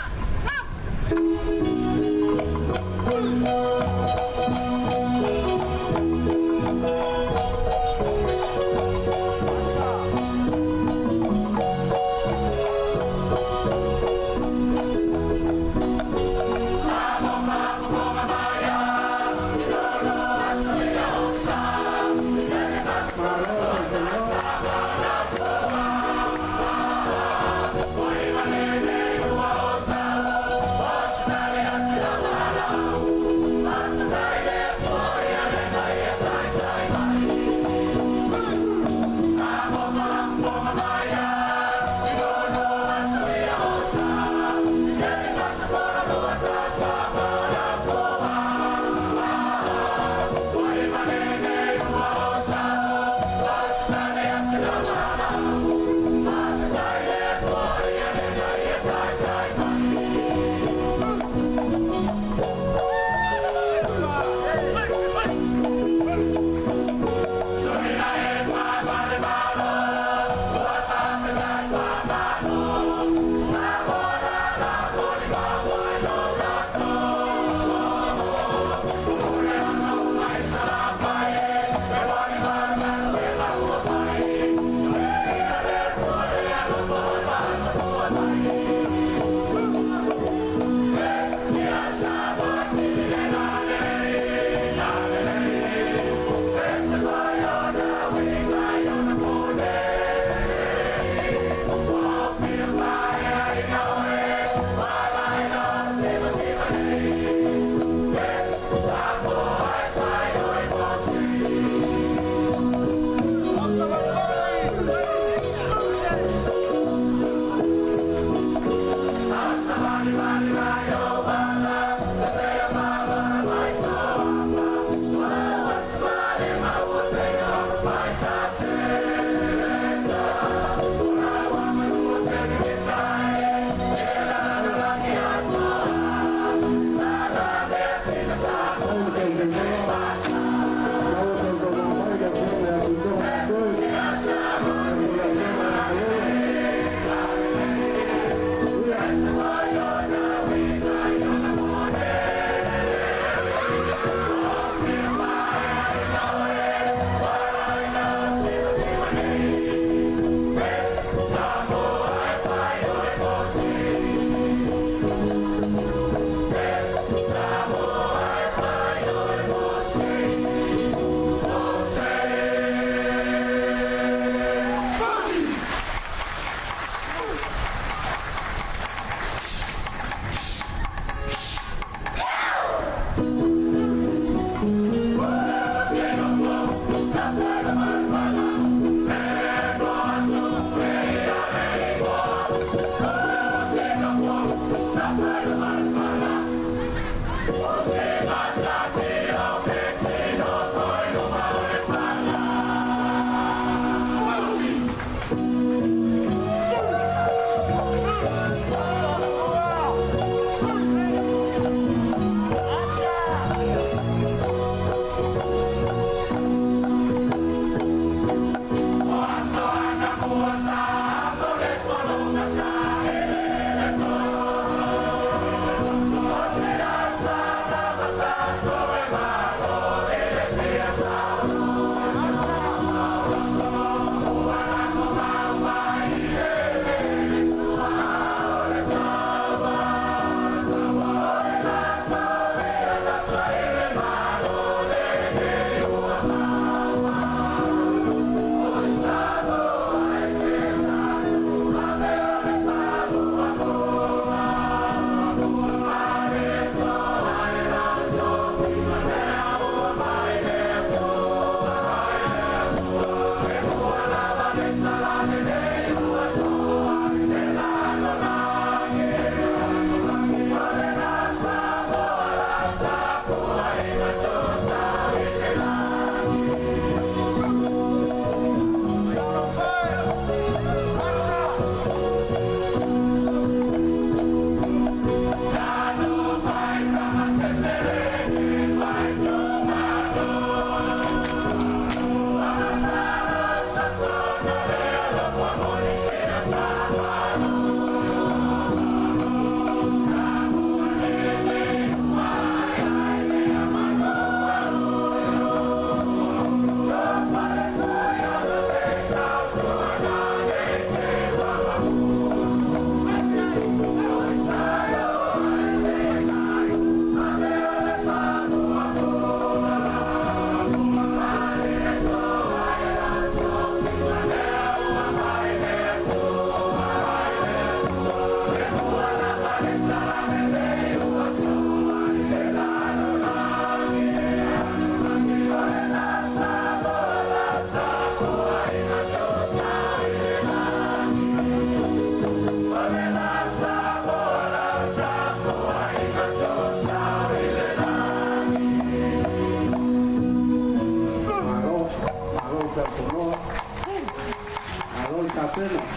Toe foi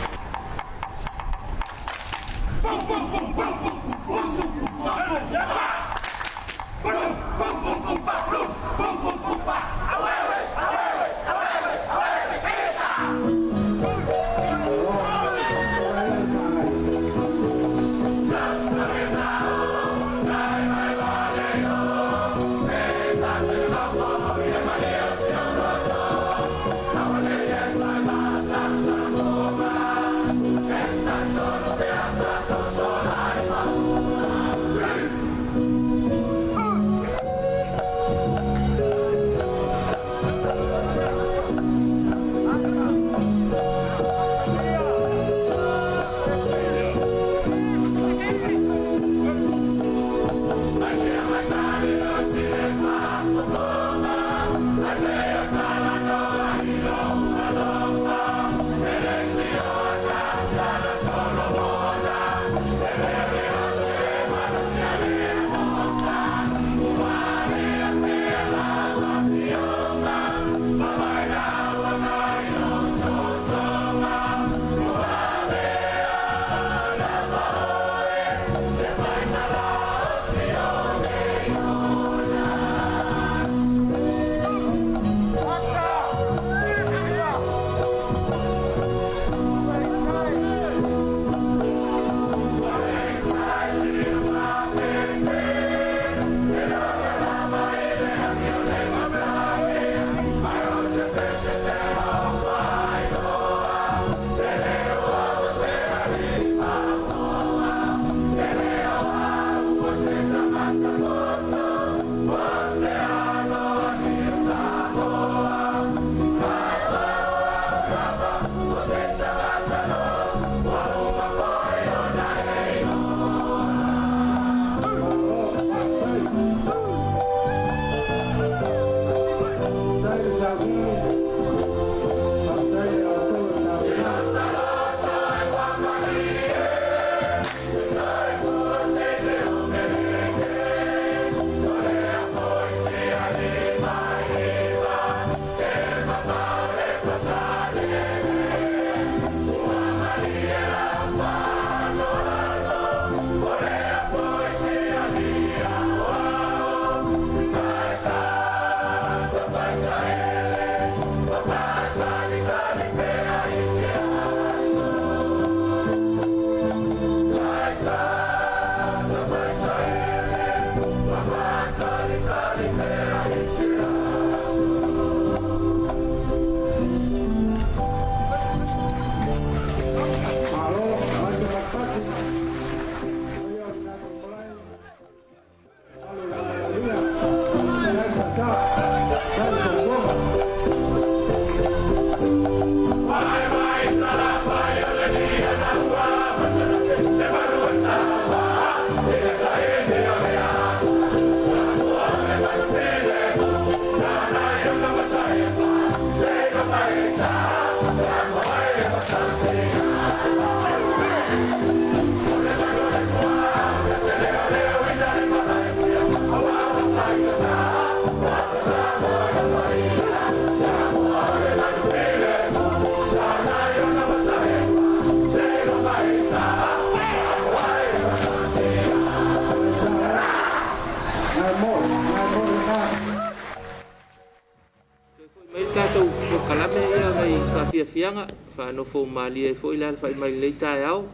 mai le tatou polokalame ia nai faafiafiaga faanofo malie ai foi le alafai mai lenei taeao.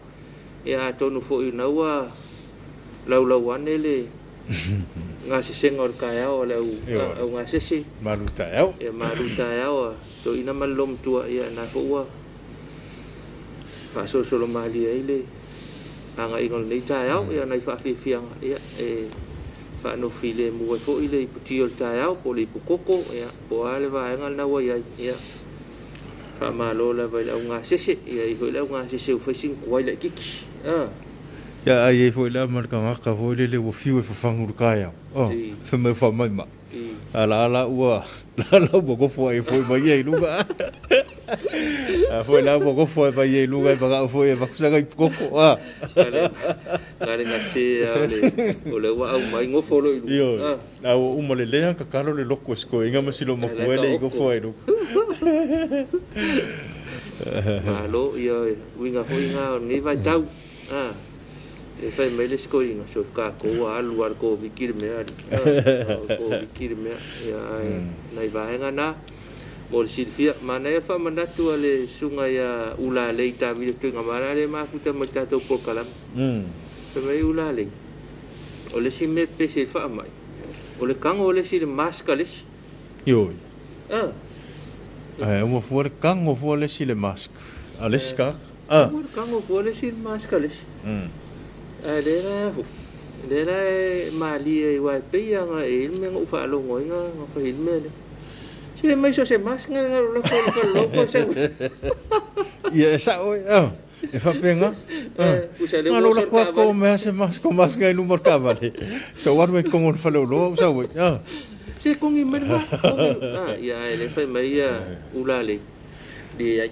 Ia atonu foi o lena ua laulau ane le gasesega o le taeao a le au au gasese.
Malu taeao.
Ia malu taeao a toeaina ma le loomatua, ia lena foi ua faasolosolo malie ai le agaiga o lenei taeao. Ia nai faafiafiaga ia e faanofo filemu ai foi le iputi o le taeao po o le ipukoko, ia po o a le vaega lena ua i ai. Ia faamalo lava i le augasese, ia e i ai foi le augasese ua fai sina tuai laitiiti.
Ia ai ai foi la ma le tagata foi lele ua fiu e fafagu i le taeao, fai mai ua faamaimai. A la la ua la la ua nofo ai foi ma ia i luga. A foi la ua nofo ai ma ia i luga e manao foi e avatu sana ipukoko.
Na o le gase lava o le ua aumai nofo loa i luga.
Ioe. A ua uma lelei ona tatalo le lotu e si toeaina ma si loomatua e le i nofo ai i luga.
Malo, ia, uiga foi na o lenei vaitau. A, e fai mai le isi toeaina, so tatou ua alu lava i le Koviti le mea alii. A, o le Koviti le mea. Ia, ae nai vaega na mo le silafia. Manaia le faamanatu a le susuga ia Ulalei Tavili Tuigamala lea e mafuta mai i le tatou polokalame. Fai mai Ulalei, o le isi mea e pepesi ai le faamai, o le tago o le isi i le mask a le isi.
Ioe.
A.
Ae ua fua le tago fua le isi i le mask a le isi tagata. A.
Ua tago fua le isi i le mask a le isi. Ae lea la foi, lea la e malie ai aua e pei lava ona e i ai le mea na ou faalogo ai na fai ai le mea lea. Se mai so se mask na na lako i le falelogo sau.
Ia e sa'o e, a. E faapena.
Na
lou lako atu o mea se mask, o mask i luma o le taavale. Sa ou alu ai i totonu o le faleoloa ou sau ai. Ah.
Se kogi mai le mask. Ah, ia ae le fai mai ia Ulalei. Leai.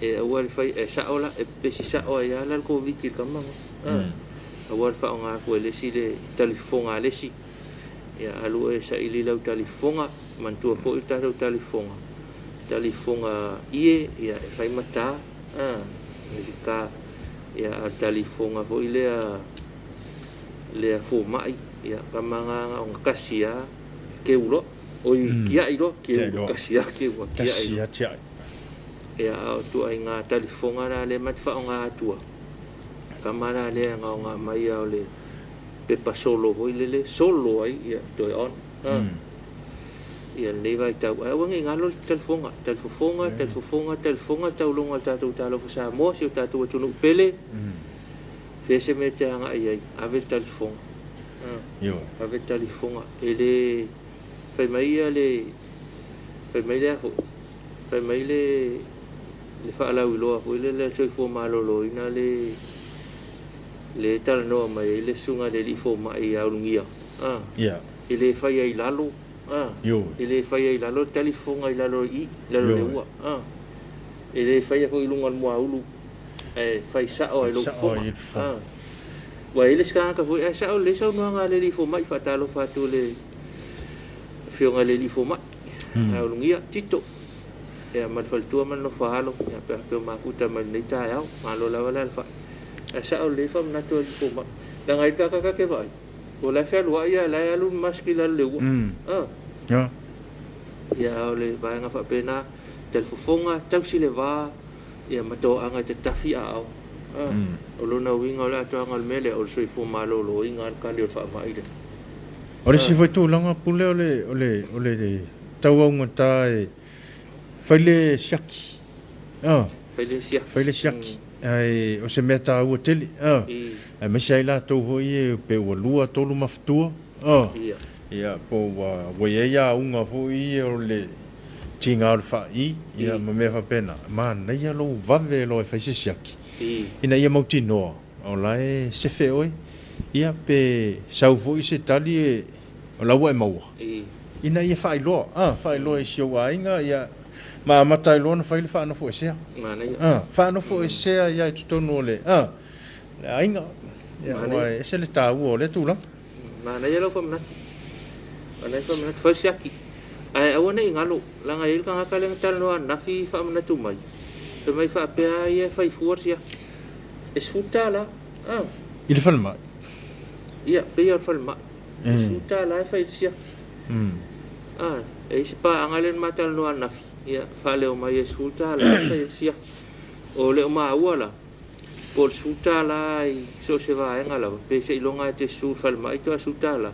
E aua le fai, e sa'o la, e pepesi sa'o ai lava la le Koviti i le tama lena. Ah. Aua le faaaoga fua e le isi le talifofoga a le isi. Ia alu oe e saili lau talifofoga, manatua foi le tatou talifofoga, talifofoga ie, ia e fai ma ta. A, le isi ta, ia a o le talifofoga foi lea, lea fomai, ia tama na na ona tasi lava keu loa, oi tiai loa, keu loa, tasi lava keu loa, tiai
Tasi lava tiai.
Ia a o ituaiga talifofoga la lea ma te faaaoga atua, tama la lea na ona aumai lava o le pepa solo foi lele, solo ai, ia toe on. A. Ia lenei vaitau, ae aua ne i galo le talifofoga, talifofoga, talifofoga, talifofoga le tauloga o le tatou Talofa Samoa, si o tatou atunuu pele. Fea se mea e te agai ai, ave le talifofoga. Ave le talifofoga. E le fai mai ia le, fai mai le a foi, fai mai le, le faalauiloa foi lele a le Soifua Maloloina le, le talanoa mai ai le susuga i le alii fomai ia Ulugia. E le faia i lalo, e le faia i lalo le talifofoga i lalo i i, lalo i le ua. E le faia foi i luga o le muaulu, ae fai sa'o lava i lou fofoga. Ua i ai le isi tagata foi, ae sa'o lelei saunoaga a le alii fomai, faatalofa atu i le afioga i le alii fomai, ia Ulugia Tito, ia ma le faletua ma le nofo a alo, ia pe afai o mafuta mai i lenei taeao, malo lava le alafai. Ae sa'o lelei le faamanatu a le alii fomai, leaga e i ai le tagata ta te vaai, O la e fealuai a o la e alu le mask i lalo i le ua. A. Ia a o le vaega faapena, talifofoga, tausi le va, ia ma toaga e tatafi aao. A. O lona uiga o le atoaga o le mea lea, o le soifua maloloina le tali o le faamai lea.
O le isi foi tulaga Pule o le, o le, o le tauaugata e fai le siaki. A.
Fai le siaki.
Fai le siaki. Ae o se mea taua tele, a, aemaise ai latou foi ia pe ua lua, tolu mafutua, a, ia, po ua, ua i ai auga foi ia o le tiga o le faai, ia, ma mea faapena, manaia lou vave loa e fai se siaki, ina ia mautinoa o la e sefe oe, ia, pe sau foi se tali e, o la ua e maua, ina ia faailoa, a, faailoa i si ou aiga, ia, Ma amata ai loa ona fai le faanofoesea.
Manaia.
Faanofoesea ia i totonu o le, a, le aiga. Ia, aua e ese le taua o lea tulaga.
Manaia lau faamanatu. Manaia faamanatu. Fai siaki. Ae aua ne i galo, leaga e i ai le tagata lea na talanoa ananafi faamanatu mai, fai mai faapea ia e fai fua le siaki. E $10. A.
I le falemai.
Ia, pei lava o le falemai. E $10 e fai ai le siaki. A, e i ai se paaga lea na ma talanoa ananafi, ia, faaleo mai e $10 e fai ai le siaki. O le o maua la, po o le $10 i so o se vaega lava, pe seiloga e te susu i le falemai toe $10,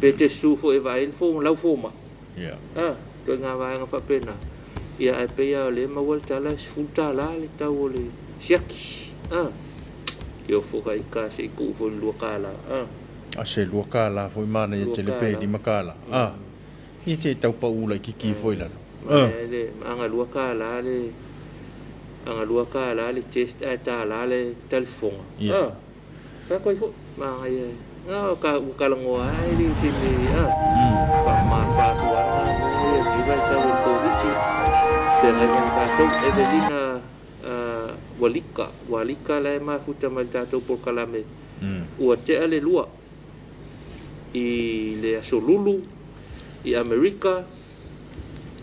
pe te susu foi e vaai ai le lau fomai. A, ituaiga vaega faapena. Ia, ae pei lava o lea e maua le tala e $10 le tau o le siaki. A, ke ofo ka ika se i tuu foi i le $2. A.
A se $2 foi manaia tele pe $5. A, ia te tau pau laititi foi i lalo.
A. Le, aga $2 le, aga $2 le test ae $1 le talifofoga. A, ka koe foi, manaia e. A, ka ua talanoa lava e le o se mea, a, faamama atu lava na mea ia i lenei vaitau o le Koviti. Feagai ma tatou. Evelina Walika, Walika la e mafuta mai i le tatou polokalame. Ua tea le lua i le aso Lulu i Amerika.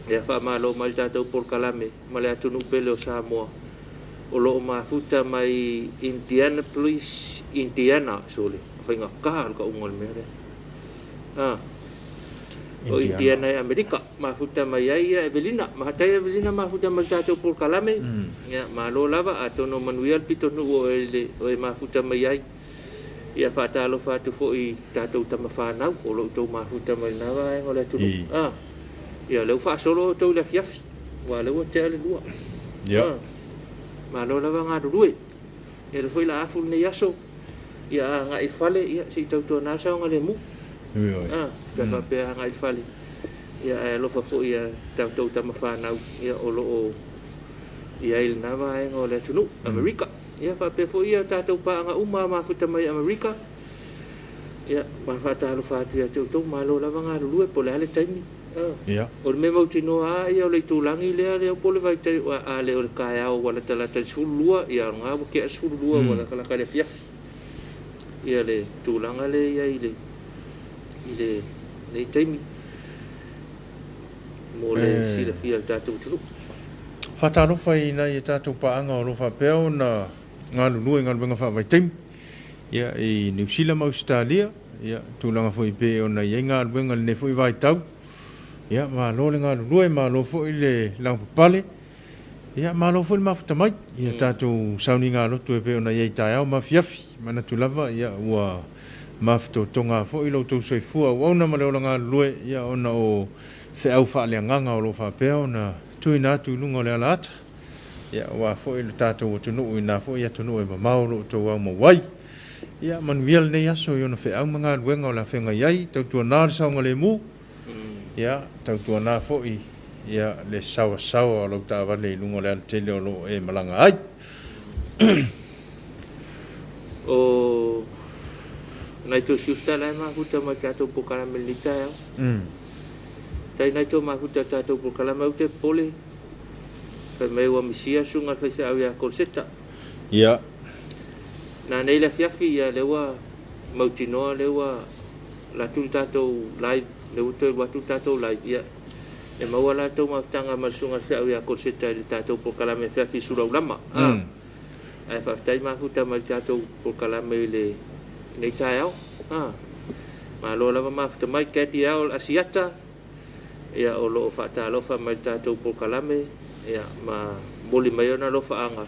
Ia faamalo mai le tatou polokalame ma le atunuu pele o Samoa o lo o mafuta mai Indianapolis, Indiana. Sole, faigata le tauga o le mea lea. Ah. O Indiana e Amerika, mafuta mai ai ia Evelina. Mahatai Evelina mafuta mai le tatou polokalame. Ia, malo lava, atonu o manuia le pitonuu o e, o e mafuta mai ai. Ia faatalofa atu foi i tatou tama fanau o lo o outou mafuta mai lena vaega o le atunuu. Ah. Ia, lea ua faasolo outou i le afiafi, aua o lea ua tea le 2. Ah. Malo lava galulue. Ia, lea foi la afu lenei aso. Ia agai i le fale, ia se i tautuana saogalemu. Ah, pe faapea agai i le fale. Ia ae alofa foi ia tatou tama fanau ia o lo o i ai i lena vaega o le atunuu, Amerika. Ia faapea foi ia tatou paaga uma mafuta mai Amerika. Ia ma faatalofa atu ia te outou, malo lava galulue po o le a le taimi. O le mea mautinoa lava ia o le itulagi lea lea po o le vaitaimi a le o le taeao ua latalata i le 12, ia o lena ua tea le 12 ua latalata i le afiafi. Ia le tulaga lea e i ai i le i lenei taimi mo le silafia e le tatou atunuu.
Faatalofa i nai a tatou paaga o lo o faapea ona galulue i galuega faavaitaimi ia, i Niu Sila ma Ausetalia, ia, tulaga foi pei ona i ai galuega i lenei foi vaitau. Ia, malo le galulue, malo foi le lavapapale, ia, malo foi le mafuta mai i a tatou sauniga lotu e pei ona i ai taeao ma afiafi. Manatu lava, ia, ua mafatotoga foi lo outou soifua auauna ma le ola galulue, ia, ona o feau faaleagaga o lo o faapea ona tuuina atu i luga o le alaata, ia, aua foi le tatou atunuu i na foi atunuu e mamao o lo o outou aumau ai. Ia, manuia lenei aso i ona feau ma galuega o le a feagai ai, tautuana le saogalemu, ia, tautuana foi ia le saoasaoa o lau taavale i luga o le alatele o lo o e malaga ai.
O nai tou siusta la e mafuta mai tatou polokalame i lenei taeao. Tai nai tou mafuta i tatou polokalame au te popole fai mai ua misia susuga i le faifeau ia Kolseta.
Ia.
Na nei le afiafi ia lea ua mautinoa lea ua alu atu le tatou live, lea ua toe alu atu le tatou live, ia e maua la tou mafutaga ma le susuga i le feau ia Kolseta i le tatou polokalame afiafi i Sulaulama. Ae faafetai mafuta mai le tatou polokalame i le nei taeao. Malo lava mafuta mai Gadiel Asiata, ia o lo o faatalofa mai le tatou polokalame, ia ma momoli mai ona alofaaga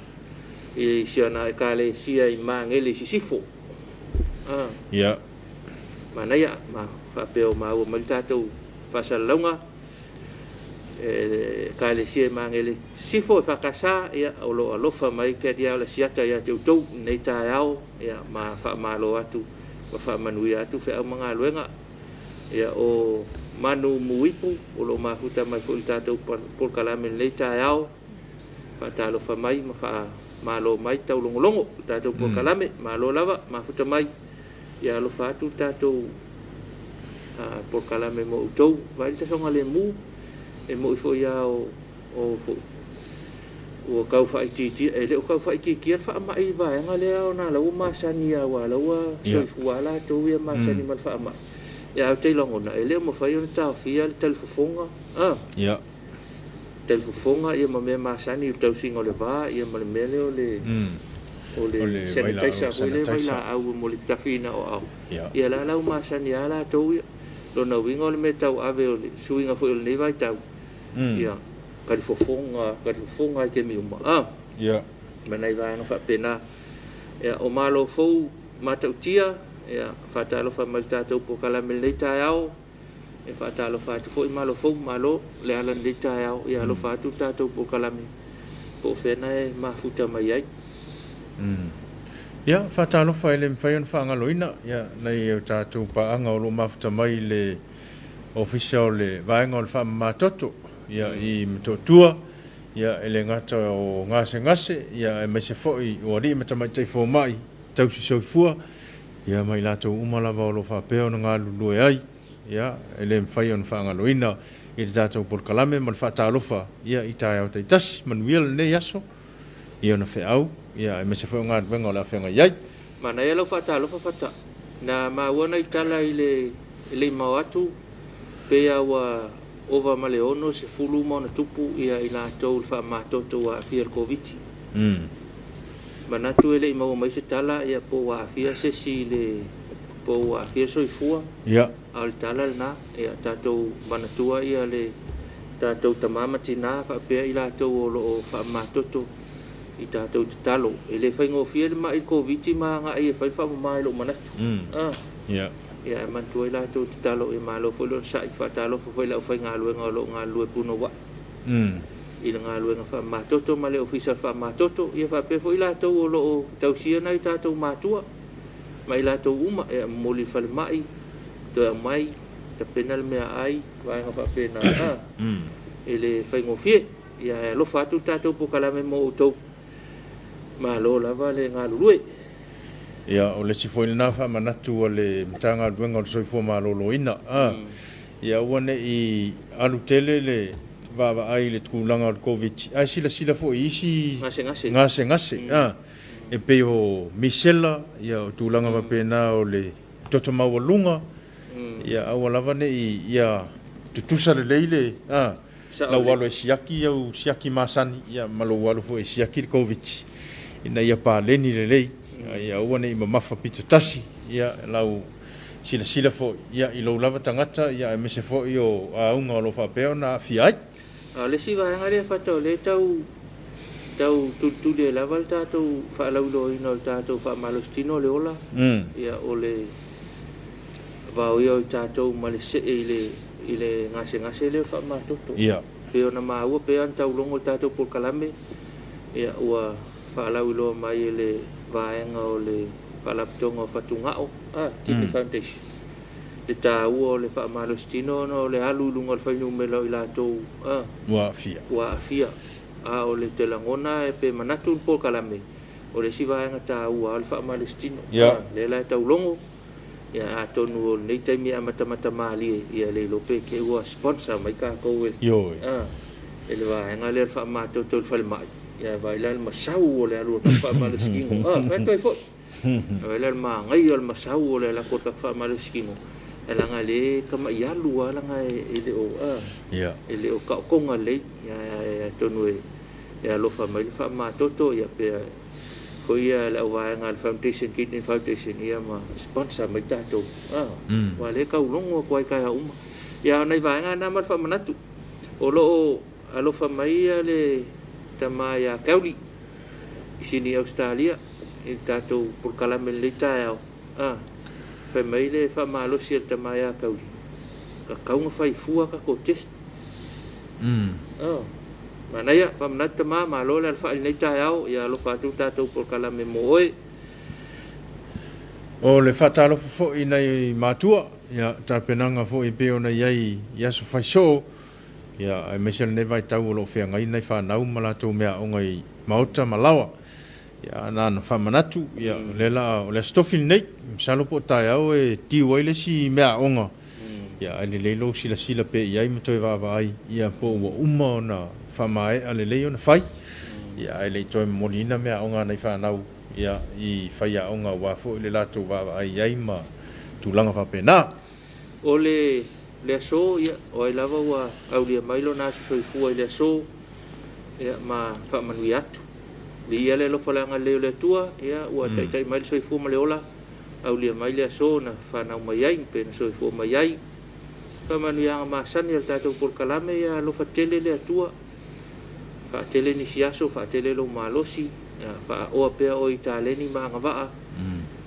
i si ona Ekalesia i Magele i Sisifo.
Ia.
Manaia ma faapea o maua mai le tatou faasalalauga e Ekalesia i Magele Sisifo e FKS, ia o lo o alofa mai Gadiel Asiata ia te outou i lenei taeao, ia ma faamalo atu ma faamanuia atu feau ma galuega. Ia o Manu Muipu o lo o mafuta mai foi i le tatou polokalame i lenei taeao, faatalofa mai ma faamalo mai taulogologo i le tatou polokalame, malo lava mafuta mai. Ia alofa atu le tatou polokalame mo outou. Vaai le tasoga lemu e moi foi lava o foi ua tau faaitiitia, e le o tau faaitiitia le faamai i le vaega lea ona o la ua masani lava aua o la ua soifua lava latou ia masani ma le faamai. Ia ae ou te lagona e le o mafai ona taofia le talifofoga, a? Talifofoga ia ma mea masani i le tausiga o le va ia ma le mea lea o le o le sanitizer foi lea vailaau mo le tafiina o aao. Ia la la ua masani lava latou ia. Lona uiga o le mea tauave o le suiga foi o lenei vaitau, ia talifofoga, talifofoga i taimi uma, a? Ma nai vaega faapena. Ia, o Malo Fou Matautia, ia, faatalofa mai le tatou polokalame i lenei taeao. E faatalofa atu foi Malo Fou, malo le ala i lenei taeao. Ia alofa atu le tatou polokalame po o fea na e mafuta mai ai.
Ia, faatalofa e le mafai ona faagaloina ia nai o tatou paaga o lo o mafuta mai i le Ofisa o le Vaega o le Faamama Toto ia, i Motootua, ia, e le gata o gasegase, ia, aemaise foi o alii ma tamaitai fomai tausi soifua, ia, ma i latou uma lava o lo o faapea ona galulue ai, ia, e le mafai ona faagaloina i le tatou polokalame ma le faatalofa, ia, i taeao taitasi. Manuia lenei aso i ona feau, ia, aemaise foi o galuega o le a feagai ai.
Manaia lau faatalofa Fata. Na maua nai tala i le e le i mao atu, pei lava ua Ova ma le 60 ma ona tupu i latou i le faamamatoto ua aafia i le Koviti. Manatu e le i maua mai se tala po ua aafia se isi i le po ua aafia le soifua, a o le tala lena. Ia tatou manatua le tatou tama ma tina faapea i latou o lo o faamamatoto i tatou tatalo. E le faigofie le mai Koviti ma agai e fai le faamama i lou manatu. Ia, e manatua ai latou tatalo, ia malo foi le onosai. Faatalofa foi i le aufaigaluega o lo o galulue punouai i le galuega faamamatoto ma le ofisa o le faamamatoto, ia faapea foi latou o lo o tausia nai o tatou matua ma i latou uma, ia momoli i le falemai, toe aumai, tapena le meaai, vaega faapena, e le faigofie. Ia e alofa atu le tatou polokalame mo outou. Malo lava le galulue.
Ia, o le isi foi lena faamanatu a le Matagaluega o le Soifua Maloloina, ia aua ne i alu tele le vaavaai i le tulaga o le Koviti, ae silasila foi i isi
gasegase,
gasegase e pei o misela, ia o tulaga faapena o le toto maualuga, ia aua lava ne i ia tutusa lelei le lau alu e siaki au siaki masani, ia ma lou alu foi e siaki le Koviti, ina ia paleni lelei, ia aua ne i mamafa pito tasi, ia lau silasila foi ia i lou lava tagata, ia aemaise foi o auga o lo o faapea ona aafia ai.
A o le isi vaega lea Fata, o lea tau tau tulituli ai lava le tatou faalauiloaina o le tatou faamalositino o le ola, ia o le vaoia o i tatou ma le see i le gasegase lea o le faamamatoto. Pei ona maua pea ona taulogo le tatou polokalame, ia ua faalauiloa mai e le vaega o le Faalapotopotoga o Fatugao, Kidney Foundation, le taua o le faamalositino ona o le alu i luga o le fuainumera o i latou
ua aafia.
Ua aafia. A o le te lagona e pe manatu le polokalame, o le isi vaega taua o le faamalositino. Lea la e taulogo, ia atonu o lenei taimi e amatamata malie, ia le iloa pe te ua sponsor mai tatou e
Ioe.
E le vaega lea o le faamamatoto i le falemai, ia vaai la le masau o le alu o le faamalositino. Fai atu ai foi. Vaai la le manaia o le masau o le alu atu o le faamalositino, e leaga le tamai alu lava leaga e le o e le o taotoga lelei, ia atonu e alofa mai le faamamatoto, ia pe foi ia le auvaega a le Foundation, Kidney Foundation, ia ma sponsor mai tatou. Aua lea e taulogo atu ai taeao uma. Ia o nai vaega na ma le faamanatu. O lo o alofa mai ia le tama ia Kauli i Sini Ausetalia i le tatou polokalame i lenei taeao. Fai mai le faamalosi a le tama ia Kauli, tatau ona fai fua tatou test. Manaia, faamanatu tama, malo le alafai i lenei taeao, ia alofa atu le tatou polokalame mo oe.
O le faatalofa foi i nai matua, ia tapenaga foi e pei ona i ai i aso faisoo, ia aemaise lenei vaitau o lo o feagai nai fanau ma latou meaaoga i maota ma laoa. Ia na ona faamanatu, ia o lea la o le Aso Tofi lenei, masalo po o taeao e tiu ai le isi meaaoga, ia ae lelei lou silasila pea i ai ma toe vaavaai, ia po ua uma ona faamaea lelei ona fai, ia ae le i toe momoliina meaaoga a nai fanau ia i faiaoga aua foi le latou vaavaai i ai ma tulaga faapena.
O le le aso, ia, o ai lava ua aulia mai lona aso soifua i le aso, ia, ma faamanuia atu. Viia le alofa le agalelei o le Atua, ia, ua taitai mai le soifua ma le ola, aulia mai le aso na fanau mai ai, pe na soifua mai ai. Faamanuiaga masani a le tatou polokalame, ia alofa tele le Atua, faatele nisi aso, faatele lou malosi, ia, faaoa pea oe i taleni ma agavaa,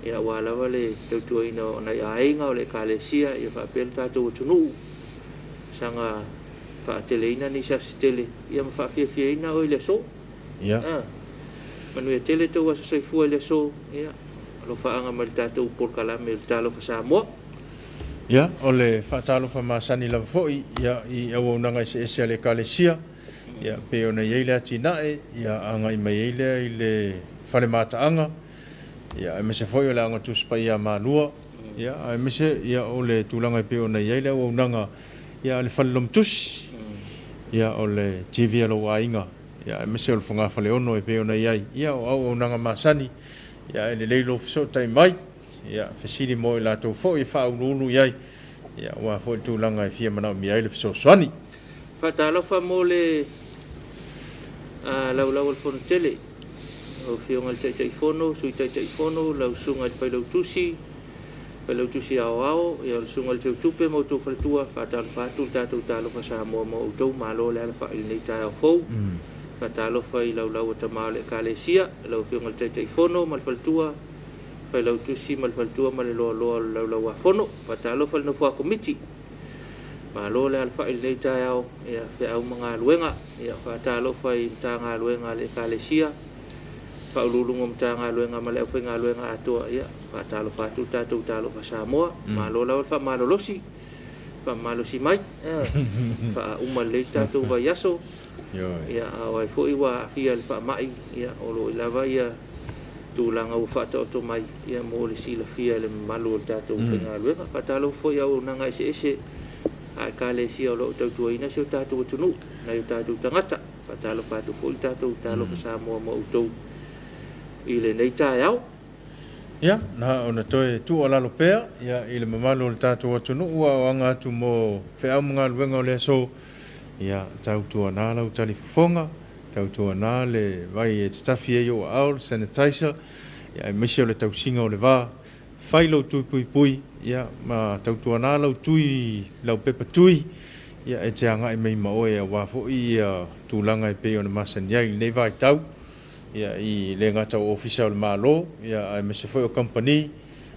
ia, aua lava le tautuaina o nai aiga o le ekalesia, ia faapea le tatou atunuu, saga faateleina nisi aso tele, ia ma faafiafiaina oe i le aso. Manuia tele tou aso soifua i le aso, ia, alofaaga mai le tatou polokalame o le Talofa Samoa.
Ia, o le faatalofa masani lava foi ia i auaunaga eseese a le ekalesia, ia pei ona i ai le atinae, ia agai mai ai lea i le fale mataaga, ia aemaise foi o le Aoga Tusi Paia a Malua, ia aemaise ia o le tulaga e pei ona i ai le auaunaga ia a le Fale Lomotusi, ia o le TV a lou aiga, ia aemaise o le fogafaleono e pei ona i ai, ia o auaunaga masani, ia e lelei lou fesootai mai, ia fesili mo i latou foi e faauluulu i ai, ia aua foi le tulaga e fia manaomia ai le fesoasoani.
Faatalofa mo le laulau o le Fono Tele, lau Afioga i le Taitaifono, Sui Taitaifono, lau Susuga i le Failautusi, Failautusi Aoao, ia le Susuga i le Teutupe ma outou faletua. Faatalofa atu le tatou Talofa Samoa ma outou, malo le alafai i lenei taeao fou. Faatalofa i laulau a tama o le Ekalesia, lau Afioga i le Taitaifono ma le faletua, Failautusi ma le faletua ma le loaloa o le Laulau-a-Fono. Faatalofa i le nofo a Komiti, malo le alafai i lenei taeao, ia feau ma galuega. Ia faatalofa i Matagaluega a le Ekalesia, Faauluuluga o Matagaluega ma le aufaigaluega atoa, ia faatalofa atu le tatou Talofa Samoa. Malo lava le faamalolosi, faamalosi mai, faauma lelei le tatou vaiaso. Ia a o ai foi ua aafia i le faamai, ia o lo o i lava ia tulaga ua faataoto mai ia mo le silafia e le mamalu o le tatou faigaluega. Faatalofa foi i auaunaga eseese a Ekalesia o lo o tautuaina si o tatou atunuu, nai o tatou tagata. Faatalofa atu foi le tatou Talofa Samoa ma outou i lenei taeao.
Ia, na ona toe tuualalo pea ia, i le mamalu o le tatou atunuu a o aga atu mo feau ma galuega o le aso, ia, tautuana lau talifofoga, tautuana le vai e tatafi ai ou aao, le sanitizer, ia, aemaise o le tausiga o le va, fai lou tui puipui, ia, ma tautuana lau tui, lau pepa tui, ia, e te agai mai ma oe aua foi ia tulaga e pei ona masani ai i lenei vaitau, ia, i le gata o ofisa o le Malo, ia, aemaise foi o kamupani,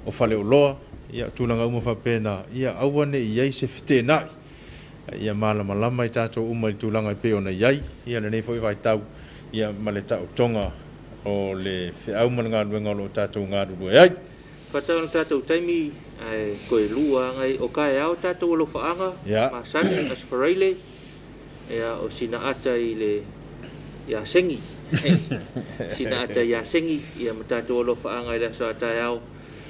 o faleoloa, ia, tulaga uma faapena, ia aua ne i i ai se feteenai, ia malamalama i tatou uma i le tulaga e pei ona i ai, ia, lenei foi vaitau, ia, ma le taotoga o le feau ma le galuega o lo o tatou galulue ai.
Faatau le tatou taimi ae toe lua agai o taeao tatou alofaaga masani Aso Faraile ia o sina ata i le ia Sengi sina ata ia Sengi ia ma tatou alofaaga i le aso a taeao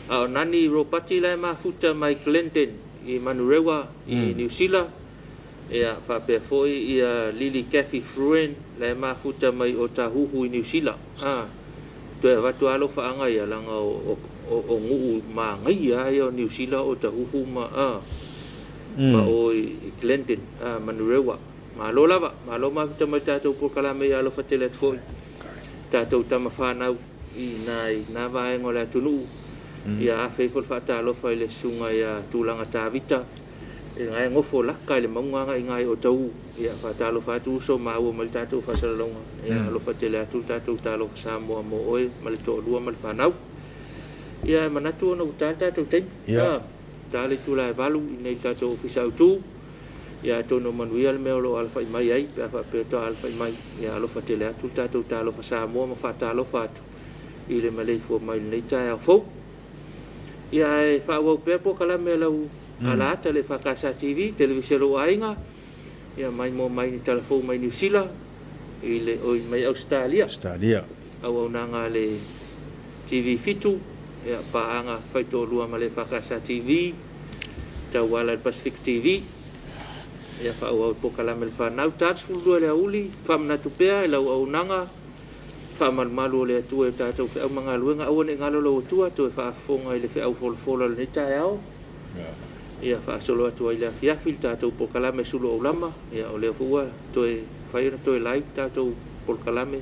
a o Nani Ropati la e mafuta mai Glendon i Manurewa i Niu Sila Ia, faapea foi ia Lily Kathy Fruin, la e mafuta mai o Tahuhu i Niu Sila. A, toe avatu lava alofaaga ia, leaga o, o, o nuu manaia lava ia o Niu Sila o Tahuhu ma, a, ma o i Glendon, a, Manurewa. Malo lava, malo mafuta mai i le tatou polokalame ia alofa tele atu foi tatou tama fanau i ina i na vaega o le atunuu. Ia afe ifo le faatalofa i le susuga ia Tulaga Tavita, Ina e nofo laka i le mauga agai ina i Otahuhu. Ia, faatalofa atu uso, maua mai le tatou faasalalauga. Ia, alofa tele atu le tatou Talofa Samoa mo oe ma le toalua ma le fanau. Ia, e manatu ona ua ta le tatou taimi. Ia. Ta le itula e 8 i nei i le tatou Ofisa Autu. Ia, atonu o manuia le mea o lo o alafai mai ai, pe a faapea toa alafai mai. Ia, alofa tele atu le tatou Talofa Samoa ma faatalofa atu i le maleifua mai i lenei taeao fou. Ia ae faaauau pea polokalame a lau alaata le EFKS TV, televise a lou aiga, ia maimoa mai ni tala fou mai Niu Sila, i le, oi, mai Ausetalia.
Ausetalia.
Auaunaga a le TV 7, ia, paaga faitoalua ma le EFKS TV, tauala i le Pacific TV. Ia faaauau le polokalame a le fanau, ta 12 i le aoauli, faamanatu pea i lau auaunaga, Faamalumalu o le Atua i o tatou feau ma galuega, aua ne i galo lou Atua, toe faafofoga i le feau folafola o lenei taeao. Ia faasolo atu ai i le afiafi le tatou polokalame sulu aulama, ia o lea foi ua toe fai ona toe live le tatou polokalame,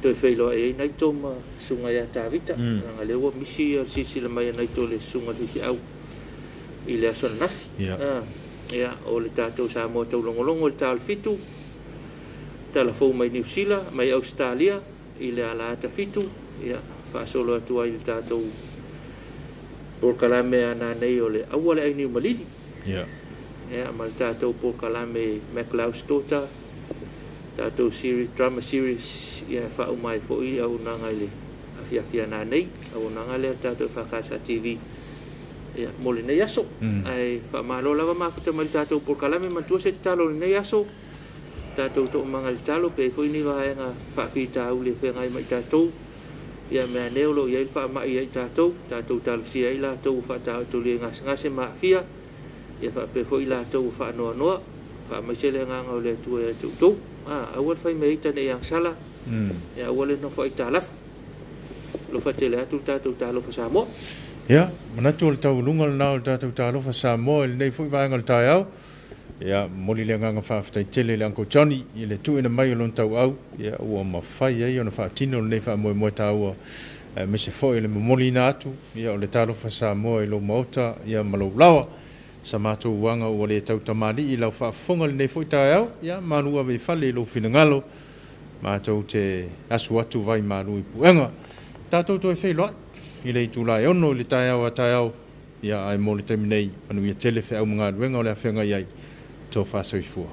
toe feiloai ai Naito ma Susuga ia Tavita, leaga o lea ua misi le silasila mai a Naito i le Susuga i le Faifeau i le aso ananafi. Ia, o le tatou Samoa Taulogologo i le ta o le 7, Tala fou mai Niu Sila, mai Ausetalia i le ala ata 7, ia, faasolo atu ai i le tatou polokalame a nanei o le Aua le Ai Niu Malili.
Ia.
Ia, ma le tatou polokalame MacLeod's Daughter, tatou series, drama series, ia, e faauma ai foi auaunaga i le afiafi a nanei, auaunaga lea a le tatou EFKS TV. Ia, mo lenei aso. Ae faamalo lava mafuta mai le tatou polokalame, manatua se tatalo o lenei aso. Tatou toomaga i le talo pe i ai foi ni vaega faafitauli e feagai ma i tatou. Ia mea ane o lo o i ai le faamai ia i tatou, tatou talosia ai i latou ua faataotolia i gasegase ma aafia, ia faapea foi i latou ua faanoanoa. Faamaise le agaga o le Atua ia te outou. A, aua le fai mea ita ne i agasala, ia aua le nofo aitalafu. Alofa tele atu le tatou Talofa Samoa.
Ia, manatu o le taualuga lena o le tatou Talofa Samoa i lenei foi vaega o le taeao. Ia, momoli le agaga faafetai tele i le Uncle Johnny i le tuuina mai o lona tauau, ia, ua mafai ai ona faatino lenei faamoemoe taua, aemaise foi o le momoliina atu, ia, o le Talofa Samoa i lou maota, ia, ma lou laoa. Sa matou uaga ua le tau tamalii i lau faafofoga i lenei foi taeao, ia, malu ave i fale i lou finagalo, matou te asu atu vai malu i puega. Tatou toe feiloai i le itula e 6 i le taeao a taeao. Ia, ae mo le taimi nei, manuia tele feau ma galuega o le a feagai ai. Tofa soifua.